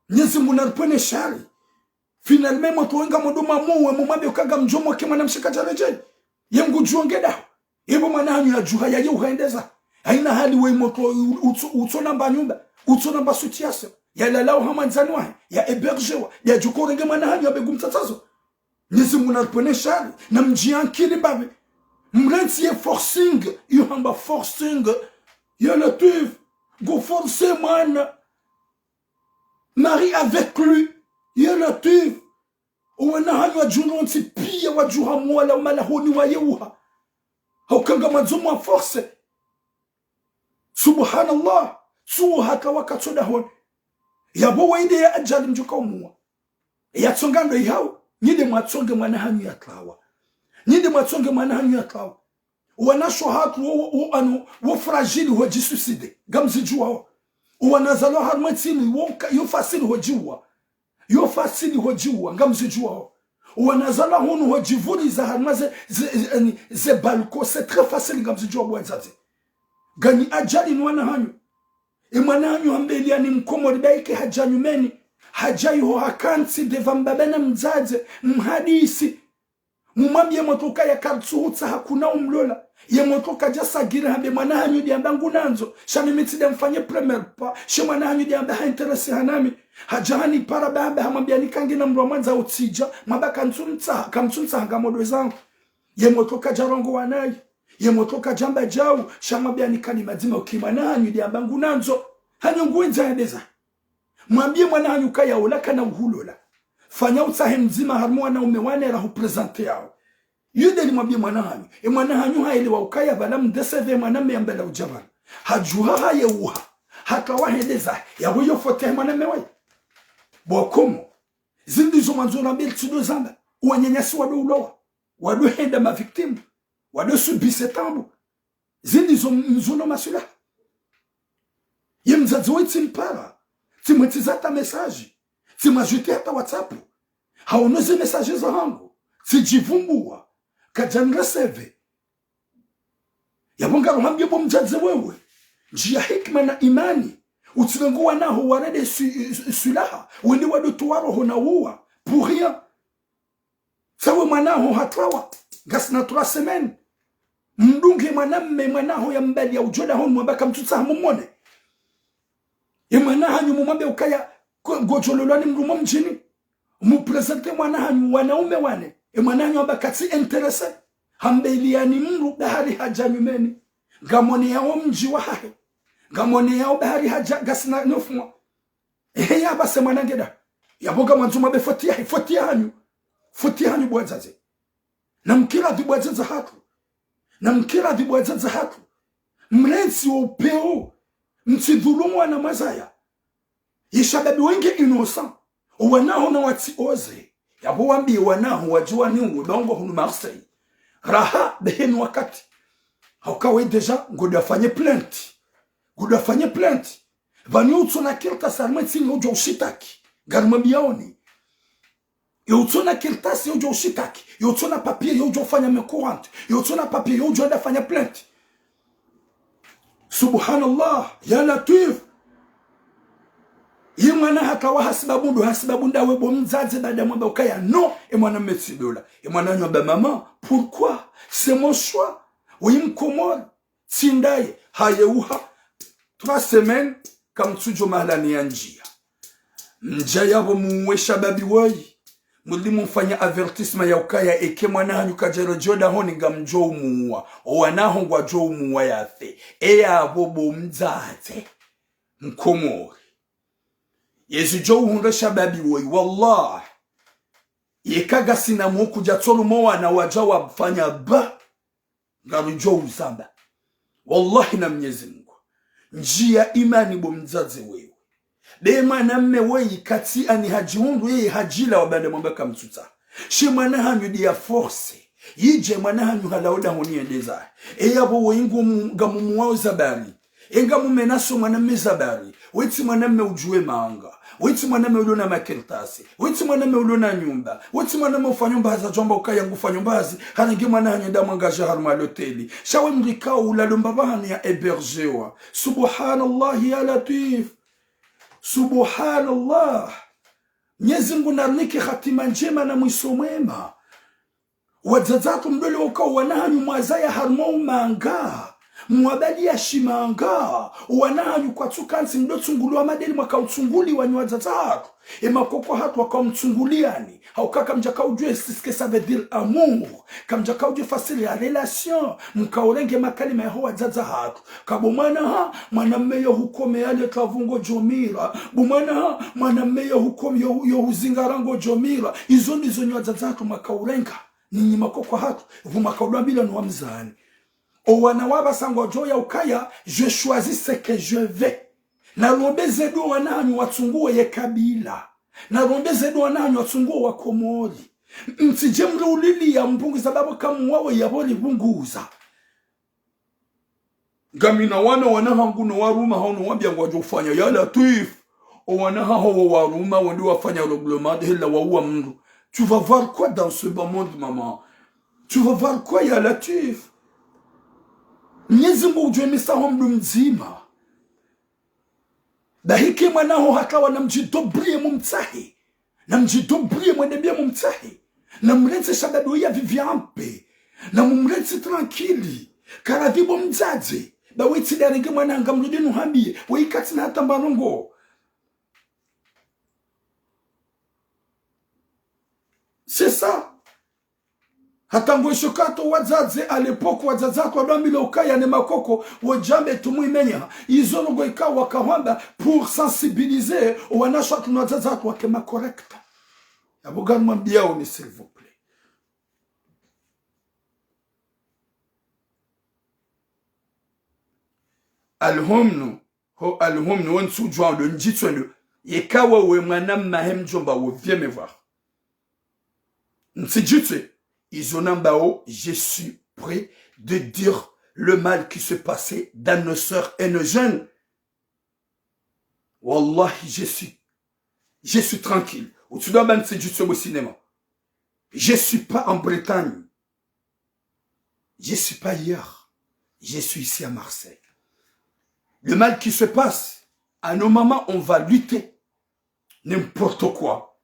Mnyezi Mngu naripvwene shari. Finalement, motro wenga modo mamuwe, mumwambiye uka ngamdjo mwake mwanamshe kadjaredjei. Ye ngudjuwa nge daho. Ebo mwana hanyu yadjuha, yayeuha yende zahe. Haina hali we motro u-, utso-, utsona mba nyumba, utsona mba situation. Yalalao ha mwandzani wahe, ya hébergewa, yadjoka urenge mwana hanyu yambe ngumtsatsazo. Mnyezi Mngu naripvwene shari, na mdjiankili mbapvi. Mrantsi ye forcing, yo hamba forcing. Ya Latwif, ngo forcer mwana. Marie avec lui. Ya Latwif. O wana hanyu wadjundro ntsi piya wadjuha mwala umala honi wayeuha. Hauka ngamwandzo mwa forcer. Subhanallah. Tsuwo haka wakatso dahoni. Yabo wende ya ajali mdjoka umuwa. Yatsonga ndo ihao. Nyi nde mwatsonge mwana hanyu yatlawa. Nyi nde mwatsonge mwana hanyu yatlawa. Wanashe hatru wo, wo, wo, anu, wo fragile ho djisuicide. Ngamzidjuwao. Wanazalwa harumwa ntsi inu wo ka-, yo facile ho djiwa. Yo facile ho djiwa. Ngamzidjuwao. Wanazalwa hunu ho djivuriza harumwa ze, ze, ze, ani, ze balcon. C'est très facile ngamzidjuwao bo wadzadze. Nganyi ajali ni wana hanyu. E mwana hanyu hambeli ani Mkomori ba ike hadja nyumeni. Hadja iho hakantsi devant mbaba na mdzadze. Mhadisi. Mumwambiye motro uka ya kartsu hutsaha kuna umlola. Ye motro kadja sagiri hambe mwana hanyu nde amba ngunandzo. Sha mimi tsi nde mfanye premier pas. She mwana hanyu nde amba ha intéressé hanami. Hadja hanipara ba hamba hamwambiya ni ka ngina mdru wa mwandza utsidja. Mwamba kamtsumtsaha, kamtsumtsaha ngamdjo zangu. Ye motro kadja rongowa nayi. Ye motro kadja amba djau. Sha mwambiya ni kalima dzima uka mwana hanyu nde amba ngunandzo. Hanyu nguwendza yende zahe. Mwambiye mwana hanyu uka ya ola kana uhulola. Fanya utsahe mdzima harumwa wanaume wane rahu présenter yao. Yo nde ni mwambiye mwana hanyu. E mwana hanyu haelewa ukaya pvala mdécever mwanamme yambe la udja pvanu. Hadjuha hayeuha. Haka wahende zahe. Yawe yo faute ya mwanamme waye. Bo Komori. Zindri zo mwandzo rambe litsi ndo zamba. Wananyasi wado ulawa. Wado henda ma victimes. Wado subir ze taabu. Zindri zo mzuno masula. Ye mdzadze we tsimpara. Tsimwetsi zata message. Tsimwajouter hata WhatsApp. Haono ze message zahangu. Tsidjivumbuwa. Kadja nirecevoir. Yapvo ngaruhambio bo mdzadze wewe, ndjiya hikima na imani. Utsi wengo wanaho warende si-, si-, silaha, wende wadotowa roho na uwa. Pour rien. Tsawe mwanaho hatrawa, ngasina trois semaines. Mdunge mwanamme mwanaho ya mbali ya udjo dahoni mwamba kamtsutsaha mumone. Ye mwana hanyu mumwambe ukaya ko-, ngodjololwa ni mdru mo mdjini. Muprésenter mwana hanyu wanaume wane. Ye mwana hanyu amba katsi intéressé. Hambe ili yani mdru bahari hadja nyumeni. Ngamone yao mdji wahahe. Ngamone yao bahari hadja ngasina neuf mois. Ehe, yapvase mwana ngeda. Yapvo ngamwandzo mwambe faute yahe, faute yahanyu. Faute yahanyu bo wadzadze. Namkiri adhibu wadzadze hatru. Namkiri adhibu wadzadze hatru. Mrentsi wo upeo. Mtsidhulumu wana mwazaya. Ye shababi wenge innocent. Owanaho na watsi oze. Yapvo wambiye wanaho wadjuwa ni uwe dongo hunu Marseille. Raha beheni wakati. Hauka we déjà, ngodo afanye plainte. Ngodo afanye plainte. Pvanu yo utsona kartasi harimwa ye ntsi nyo udjo ushitaki. Ngarimwambiyaoni. Yo utsona kartasi yo udjo ushitaki. Yo utsona papier yo udjo ufanya main courante. Yo utsona papier yo udjo enda fanya plainte. Subhanallah, ya Latwif. Ye mwana hakawa hasibabu ndo, hasibabu ndawe bo mdzadze baada mwamba ukaya non, ye mwanamme tsi dola. Ye mwana hanyu amba maman, pourquoi? C'est mon choix. Oui, mkomori. Tsi ndaye, hayeuha. Trois semaines, kamtsudjo mahalani ya ndjiya. Mdja yapvo muwe shababi woyi. Muli mumfanya avertissement ya ukaya eke mwana hanyu kadjaredjeyi dahoni ngamdjo umuwa. Owanaho ngwadjo umuwa yafe. Eyapvo bo mdzadze. Mkomori. Yezi djo uhundra shababi woyi. Wallah. Yeka ngasina mukudja tsolu mo wana wadja wafanya ba. Ngarudjo uzamba. Wallahi na Mnyezi Mungu. Ndjiya imani bo mdzadze wewe. Be mwanamme weyi katsi ani hadjihundru yeye hadjilawa baada mwamba kamtsutsaha. She mwana hanyu ndiya force. Yidje mwana hanyu halawa dahoni yende zahe. Eyapvo weyi ngu-, ngamumuwao zabari. Enga mumenaso mwanamme zabari. Wetsi mwanamme udjuwe manga. Wetsi mwanamme ulona makartasi. Wetsi mwanamme ulona nyumba. Wetsi mwanamme ufanyao mbahazi djwamba ukaya ngufanyao mbahazi. Harenge mwana hanyu enda mwangadja harumwa loteli. Sha we mdru ikao ulalo mbapvi hanyu ya hébergewa. Subhanallah ya Latwif. Subhanallah. Mnyezi Mungu narinike hatima ndjema na mwiso mwema. Wadzadze hatru mdole waka wana hanyu mwazaya harumwa umanga. Mwabaliya shimanga. Wana hanyu kwatsu kantsi mdo tsunguliwa madeli mwaka utsunguliwa nyi wadzadze hatru. Ye makoko hatru waka umtsunguliyani. Hauka kamdjaka udjuwe ce que ça veut dire amour. Kamdjaka udjuwe fasiri ya relation. Mka urenge makalima yaho wadzadze hatru. Ka bo mwana ha, mwanamme yo hukome yale twavu ngodjo mira. Bo mwana ha, mwanamme yo hukome yo, yo huzingara ngodjo mira. Izo ndizo nyi wadzadze hatru maka urenga. Ninyi makoko hatru, pvo maka udwambilwa ni wamzani. Owana wapvasa ngwadjo ya ukaya, je choisis ce que je veux. Narombeze dua wana hanyu watsunguwe ye kabila. Narombeze dua wana hanyu watsunguwe wa Komori. Mtsidje mri uliliya mpvunguza babo kamuwawe yapvo ripvunguza. Ngamina wana, wana hangu no waruma hao no wambia ngwadjo ufanya. Ya Latwif. Owana haho wo waruma, wende wafanya règlement de hela wauwa mdru. Tu vas voir quoi dans ce bas monde, maman? Tu vas voir quoi, ya Latwif? Mnyezi Mungu udjo emisa ho mdru mdzima. Bahi eka mwana haho hakawa namdjidobrie mumtsahe. Namdjidobrie mwende bie mumtsahe. Namrentsi shababi woyi ya vivre en paix. Namumrentsi tranquille. Karadhi bo mdzadze. Ba wetsi darenge mwana ngamrudi nuhambie. Weyi katsina hata mba ndrongo. C'est ça. Hata ngo isho kato wadzadze, à l'époque, wadzadze hatru wadwambilwa ukaya ne makoko, wo djambe tumu imenya. Izo ndrongo ikao waka hwamba pour sensibiliser, owanashe hatru no wadzadze hatru wake ma correct. Yapvo ngarimwambiaoni, s'il vous plaît. Alhumnu, ho alhumnu, wo ntsudjwa ndo ndjitswe ndo. Yeka wewe mwana mmahe mdjomba wo, viens me voir. Ntsidjitswe, izo nambao, je suis prêt de dire le mal qui se passait dans nos sœurs et nos jeunes. Wallahi, je suis, je suis tranquille. Utsidwamba ntsidjitswe bo cinéma. Je suis pas en Bretagne. Je suis pas hier. je suis ici à Marseille. Le mal qui se passe, à nos mamans, on va lutter. N'importe quoi.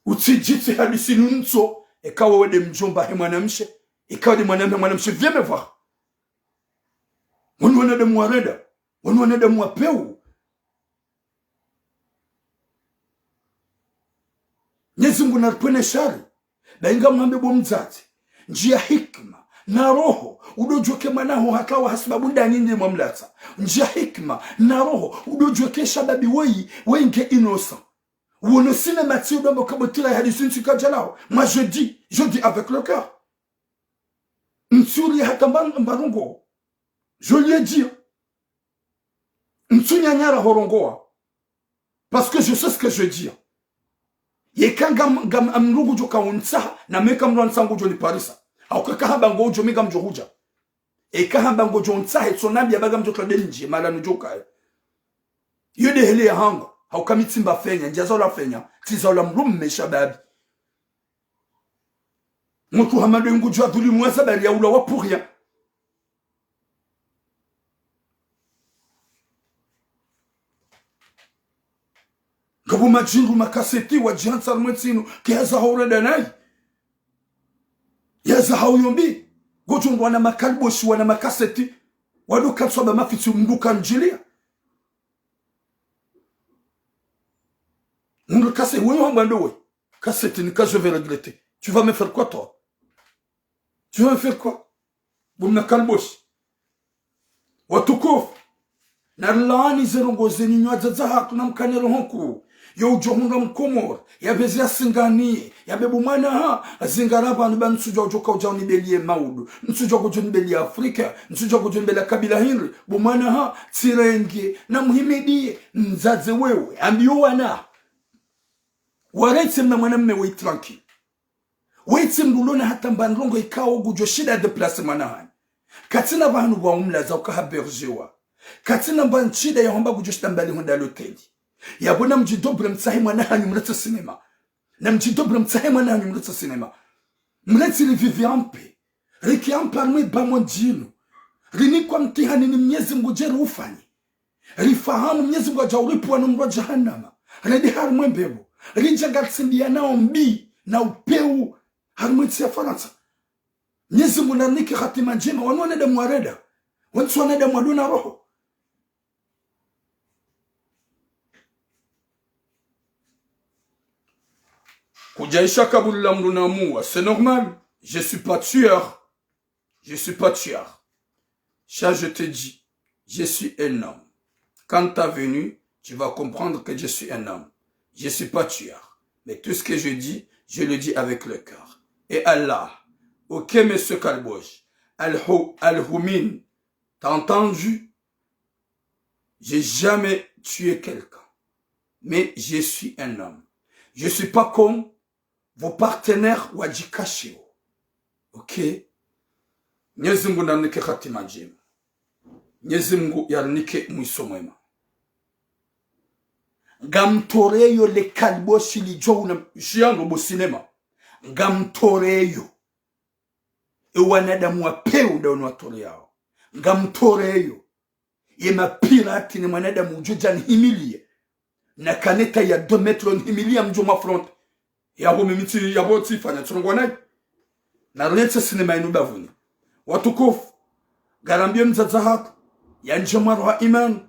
Utsidjitsi hadisi nunso, eka wewe nde mdjomba he mwanamshe, eka wewe nde mwanamme he mwanamshe, viens me voir. Wanu wanadamu wa reda, wanu wanadamu wa pewu. Mnyezi Mungu naripvwene shari. Bainga mwambe bo mdzadze, ndjiya hikima na roho, udodjoke mwanaho hakawa hasibabu ndanyi nde mwamlatsa. Ndjiya hikima na roho, udodjoke shababi woyi, woyi nge innocent. Wono sinema tsi udamba kabotila ya hadisi ntsi kadjalao. Moi, je dis, je dis avec le cœur. Ntsuri hata mba-, mbarongo. Je lui ai dit. Ntsunyanyara horongoa. Parce que je sais ce que je dis. Yeka ngam, ngam, am mdru ngudjo ka untsaha, na meka mdru antsaha ngudjo niparisa. Hauka kahamba ngodjo, meka mdjo hudja. Eka hamba ngodjo untsaha, etso nambiya ba ngamdjo twa nde ndje, mala nudjo kaya. Iyo nde heli ya hangu, hauka mi tsi mba fenya, ndja zaula fenya, tsi zaula mdrumme shababi. Mutru hama ndo ngudjo adhulumu wa sababu ya ula wa pour rien. Ngapvo madjindru makaseti wadjihantsa harumwa entsi inu, ke yaza hau reda nayi. Yaza hau yombi. Ngodjo ndo wana makaliboshi, wana makaseti. Wado katswa ba mafitsi mdru kandjiliya. Mdru kase, wewe hamba ndo we. Kaseti nika je vais regretter. Tu vas me faire quoi, toi ? Tu vas me faire quoi ? Bo mna kaliboshi. Watukufu. Narilaani ze ndrongoo zenyu nyi wadzadze hatru na mkane roho nkuu. Yo udjo hundra mkomori, yapvezi ya singani, yambe bo mwana ha, zingara pvanu ba ntsudjuwa udjo ka udja unibeliye maudu, ntsudjuwa kudjo unibeliye Afrika, ntsudjuwa kudjo unibeliye kabila hindri, bo mwana ha, tsirenge, na muhimidiye, mdzadze wewe, ambiyo wana. Waretse mna mwanamme we tranquille. Wetse mdru ulona hata mba ndrongoo ikao ngudjo shinda déplacer mwana hanyu. Katsina pvahanu pvwa umlaza uka ha hébergewa. Katsina mba ntsida ya hamba ngudjo shinda mbali hwenda l'hôtel. Yapvo na mdjidobure mtsahe mwana hanyu mletse sinema. Na mdjidobure mtsahe mwana hanyu mletse sinema. Mletse li vivre en paix. Rike en paix harumwa ba mwa djinu. Rinikwa mtihani ni Mnyezi Mungu djeri ufanye. Rifahamu Mnyezi Mungu hadja uripvuwa no mdro wa jahannama. Rende harumwa mbepvo. Ridja ngaritsimbiyanao mbi na upewu harumwa entsi ya Farantsa. Mnyezi Mungu narinike hatima ndjema, wanu wanadamu wa reda. Wantsi wanadamu wado na roho. Kudjaisha kaburi la mdru na muwa, c'est normal. Je suis pas tueur. Je suis pas tueur. Ça, je te dis, je suis un homme. Quand t'as venu, tu vas comprendre que je suis un homme. Je suis pas tueur. Mais tout ce que je dis, je le dis avec le cœur. Et Allah, ok, monsieur Kalbosh, Al-Hou-, Al-Houmin, t'as entendu ? J'ai jamais tué quelqu'un. Mais je suis un homme. Je suis pas comme vos partenaires wadjikashio. Ok ? Mnyezi Mungu narinike hatima ndjema. Mnyezi Mungu yarinike mwiso mwema. Ngamtoreyo le kaliboshi lidjo una shiyango bo sinema. Ngamtoreyo. E wanadamu wa pewu nda wanu watoreyao. Ngamtoreyo. Ye mapirati ne mwanadamu udjo dja nihimiliye. Na kaneta ya deux mètres nihimiliya mdjo m'affronter. Yapvo mimi tsi, yapvo tsifanya tsi ndrongoo nayi. Naretse sinema inu bavuni. Watukufu. Ngarambiyo mdzadze hatru. Yandje mwa roho imani.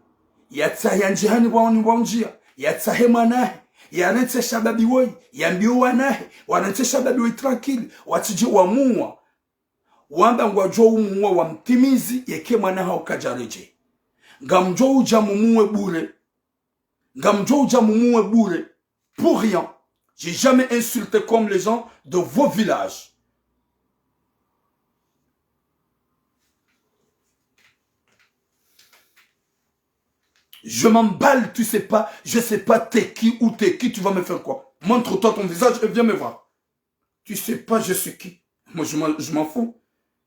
Yatsa, yandje hani pvwa wani pvwa undjiya. Yatsahe mwanahe. Yaretse shababi woyi. Yambiyo wanahe. Waretse shababi woyi tranquille. Watsidje wamuwa. Wamba ngwadjo umuwa wamtimizi yeke mwana hawo kadjaredjei. Ngamdjo udja mumuwe bure. Ngamdjo udja mumuwe bure. Pour rien. J'ai jamais insulté comme les gens de vos villages. Je m'emballe, tu sais pas, je sais pas t'es qui ou t'es qui, tu vas me faire quoi ? Montre-toi ton visage et viens me voir. Tu sais pas je suis qui. Moi, je m'en, je m'en fous.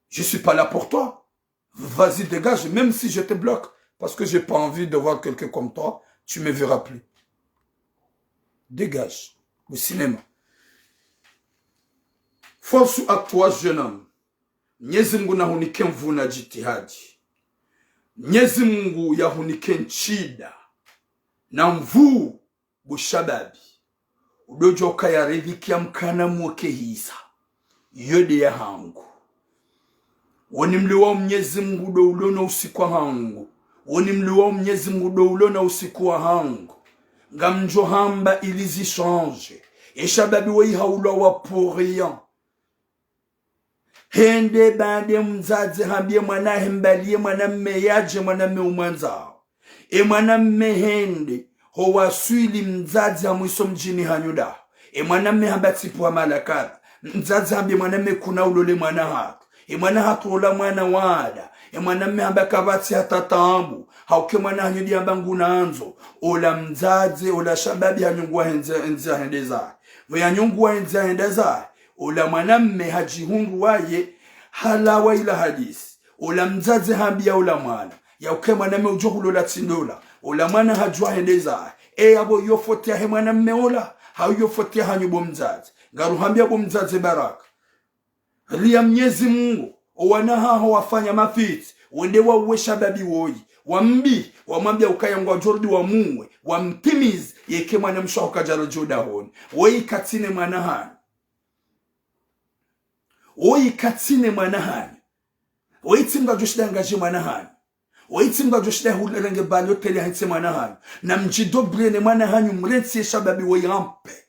Je suis pas là pour toi. Vas-y, dégage, même si je te bloque. Parce que j'ai pas envie de voir quelqu'un comme toi. Tu me verras plus. Dégage. Au cinéma. Force à toi, jeune homme. Mnyezi Mungu nahunike nvuu na djitihadi. Mnyezi Mungu yahunike ntsida na nvuu, bo shababi. Udodjo kaya ridhiki ya mkana mwoke hiza. Yo nde yahangu. Wo ni mliwa wa Mnyezi Mungu ndo ulo na usiku wahangu. Wo ni mliwa wa Mnyezi Mungu ndo ulo na usiku wahangu. Ngamdjo hamba ili zi change. Ye shababi woyi haulwa wa pour rien. Hende baanda ye mdzadze hambiye mwana hahe mbaliye mwanamme yadje, mwanamme umwandzao. Ye mwanamme hende, ho waswili mdzadze hamwiso mdjini hanyu nda. Ye mwanamme hamba tsipvo wa malakala. Mdzadze hambiye mwanamme kuna ulole mwana hatru. Ye mwana hatru ola mwana wada. Ye mwanamme hamba kapvatsi hata taabu. Hauka ye mwana hanyu nde hamba ngunandzo. Ola mdzadze, ola shababi hanyunguwa hendze, hendze hende zahe. Pvo yanyunguwa hendze hende zahe. Ola mwanamme hadjihundru waye, halawa ila hadisi. Ola mdzadze hambiya ola mwana, yauka ye mwanamme udjo hulola tsi ndola. Ola mwana hadjuwa hende zahe. E yapvo yo faute yahe mwanamme ola, hau yo faute yahanyu bo mdzadze. Ngaruhambiya bo mdzadze Baraka. Ria Mnyezi Mungu, owana haho wafanya mafitsi, wende wauwe shababi woyi. Wambi, wamwambiya ukaya ngwadjo rudi wamuwe, wamtimizi, yeka ye mwanamshe waho kadjaredjei dahoni. Woyi katsina ye mwana hanyu. Woyi katsina ye mwana hanyu. Woyi tsi mdru adjo shinda yangadje mwana hanyu. Woyi tsi mdru adjo shinda yahurenge bali hoteli yahentsi ye mwana hanyu. Namdjidébrouiller ne mwana hanyu mrentsi ye shababi woyi en paix.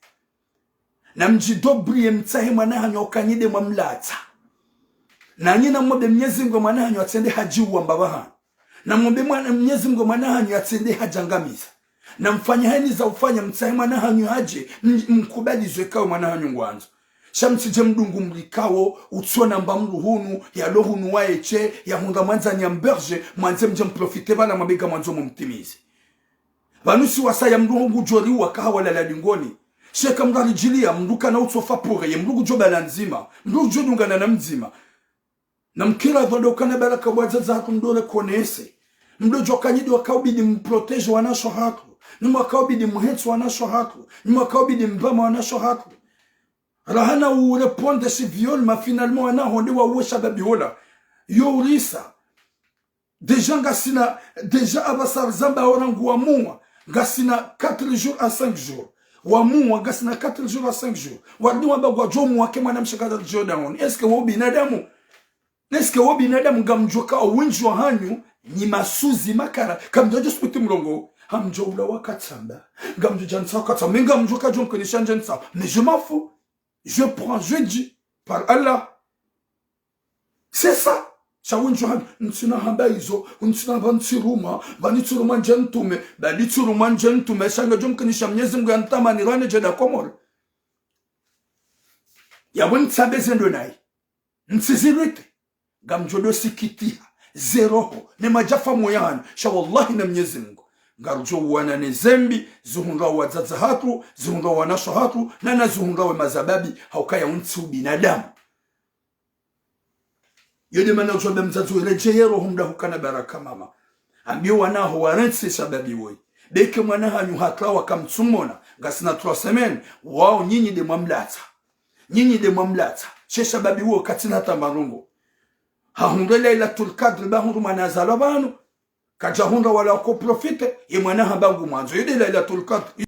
Namdjidébrouiller mtsahe mwana hanyu hauka nyi nde mwamlatsa. Nanyi namwombe Mnyezi Mungu ye mwana hanyu yatsende hadjiuwa mbapvi hanyu. Namwombe mwana, Mnyezi Mungu ye mwana hanyu yatsende hadjangamiza. Namfanye hayina za ufanya mtsahe mwana hanyu hadje, m-, mkubali zo ikao ye mwana hanyu ngwandzo. Sha mtsidje mdungu mrikao, utsona mba mdru hunu, yalo hunu waye she, yahundra mwandzani yamhéberger, mwandze mdje mprofite pvala mwambe ngamwandzo mumtimize. Pvanu si wasaya mdru ho ngudjo riwa kaha walala dingoni. Sha eka mdru haridjiliya, mdru kana utsofa pour rien, ye mdru ngudjo bala ndzima, mdru ngudjo dungana na mdzima. Namkiri pvondze ukana Baraka bo wadzadze hatru mdjo reconnaître. Mdjo djuwa ukaya nyi nde wakao ubidi mprotéger wanashe hatru. Nyi mwakao ubidi muhentsi wanashe hatru. Nyi mwakao ubidi mbame wanashe hatru. Rahana urépondre si viol, ma finalement wana haho nde wauwe shababi ola. Yo urisa. Déjà ngasina, déjà apvasa rizamba ola nguwamuwa. Ngasina quatre jours à cinq jours. Wamuwa, ngasina quatre jours à cinq jours. Warudi wamba ngwadjo muwa yeka ye mwanamshe kadjaredjei dahoni. Est-ce que wo binadamu? Est-ce que wo binadamu ngamdjo ka owendji wahanyu, nyi masuzi makara, kamdjo djo subuti mrongoo, hamdjo ula wakatsamba, ngamdjo djantsa wakatsamba, mi ngamdjo kadjo mkinisha ndjentsa, mais je m'en fous. Je prends, je dis, par Allah. C'est ça. Sha wendji wahanyu, ntsina hamba izo, ntsina hamba ntsiruma, pvani tsuruma ndje ntume, pvani tsuruma ndje ntume, sha ngamdjo mkinisha Mnyezi Mungu yantamani rane djeda Komori. Yapvo ntsambe zendo nayi. Ntsizilwite. Ngamdjo ndo sikitiha. Ze roho. Ne madjafa moya hanyu. Sha wallahi na Mnyezi Mungu. Ngarudjo uwana ne zembi, zihundrwa wadzadze hatru, zihundrwa wanashe hatru, na na zihundrwa we mashababi, hauka ya untsi ubinadamu. Yo nde mana udjo wambe mdzadze we redjeye roho mdru hukana Baraka mama. Ambiye wana haho warentsi shababi woyi. Beke mwana hanyu haka wakamtsumona, ngasina trois semaines, wao nyinyi nde mwamlatsa. Nyinyi nde mwamlatsa. She shababi wo katsina hata marongoo. Hahundre Lailatul Qadr, pvahundru mwana hazalwa pvanu. Kadjahundra wala wako profiter, ye mwana hamba ngumwandzo. Yo nde Lailatul Qadr.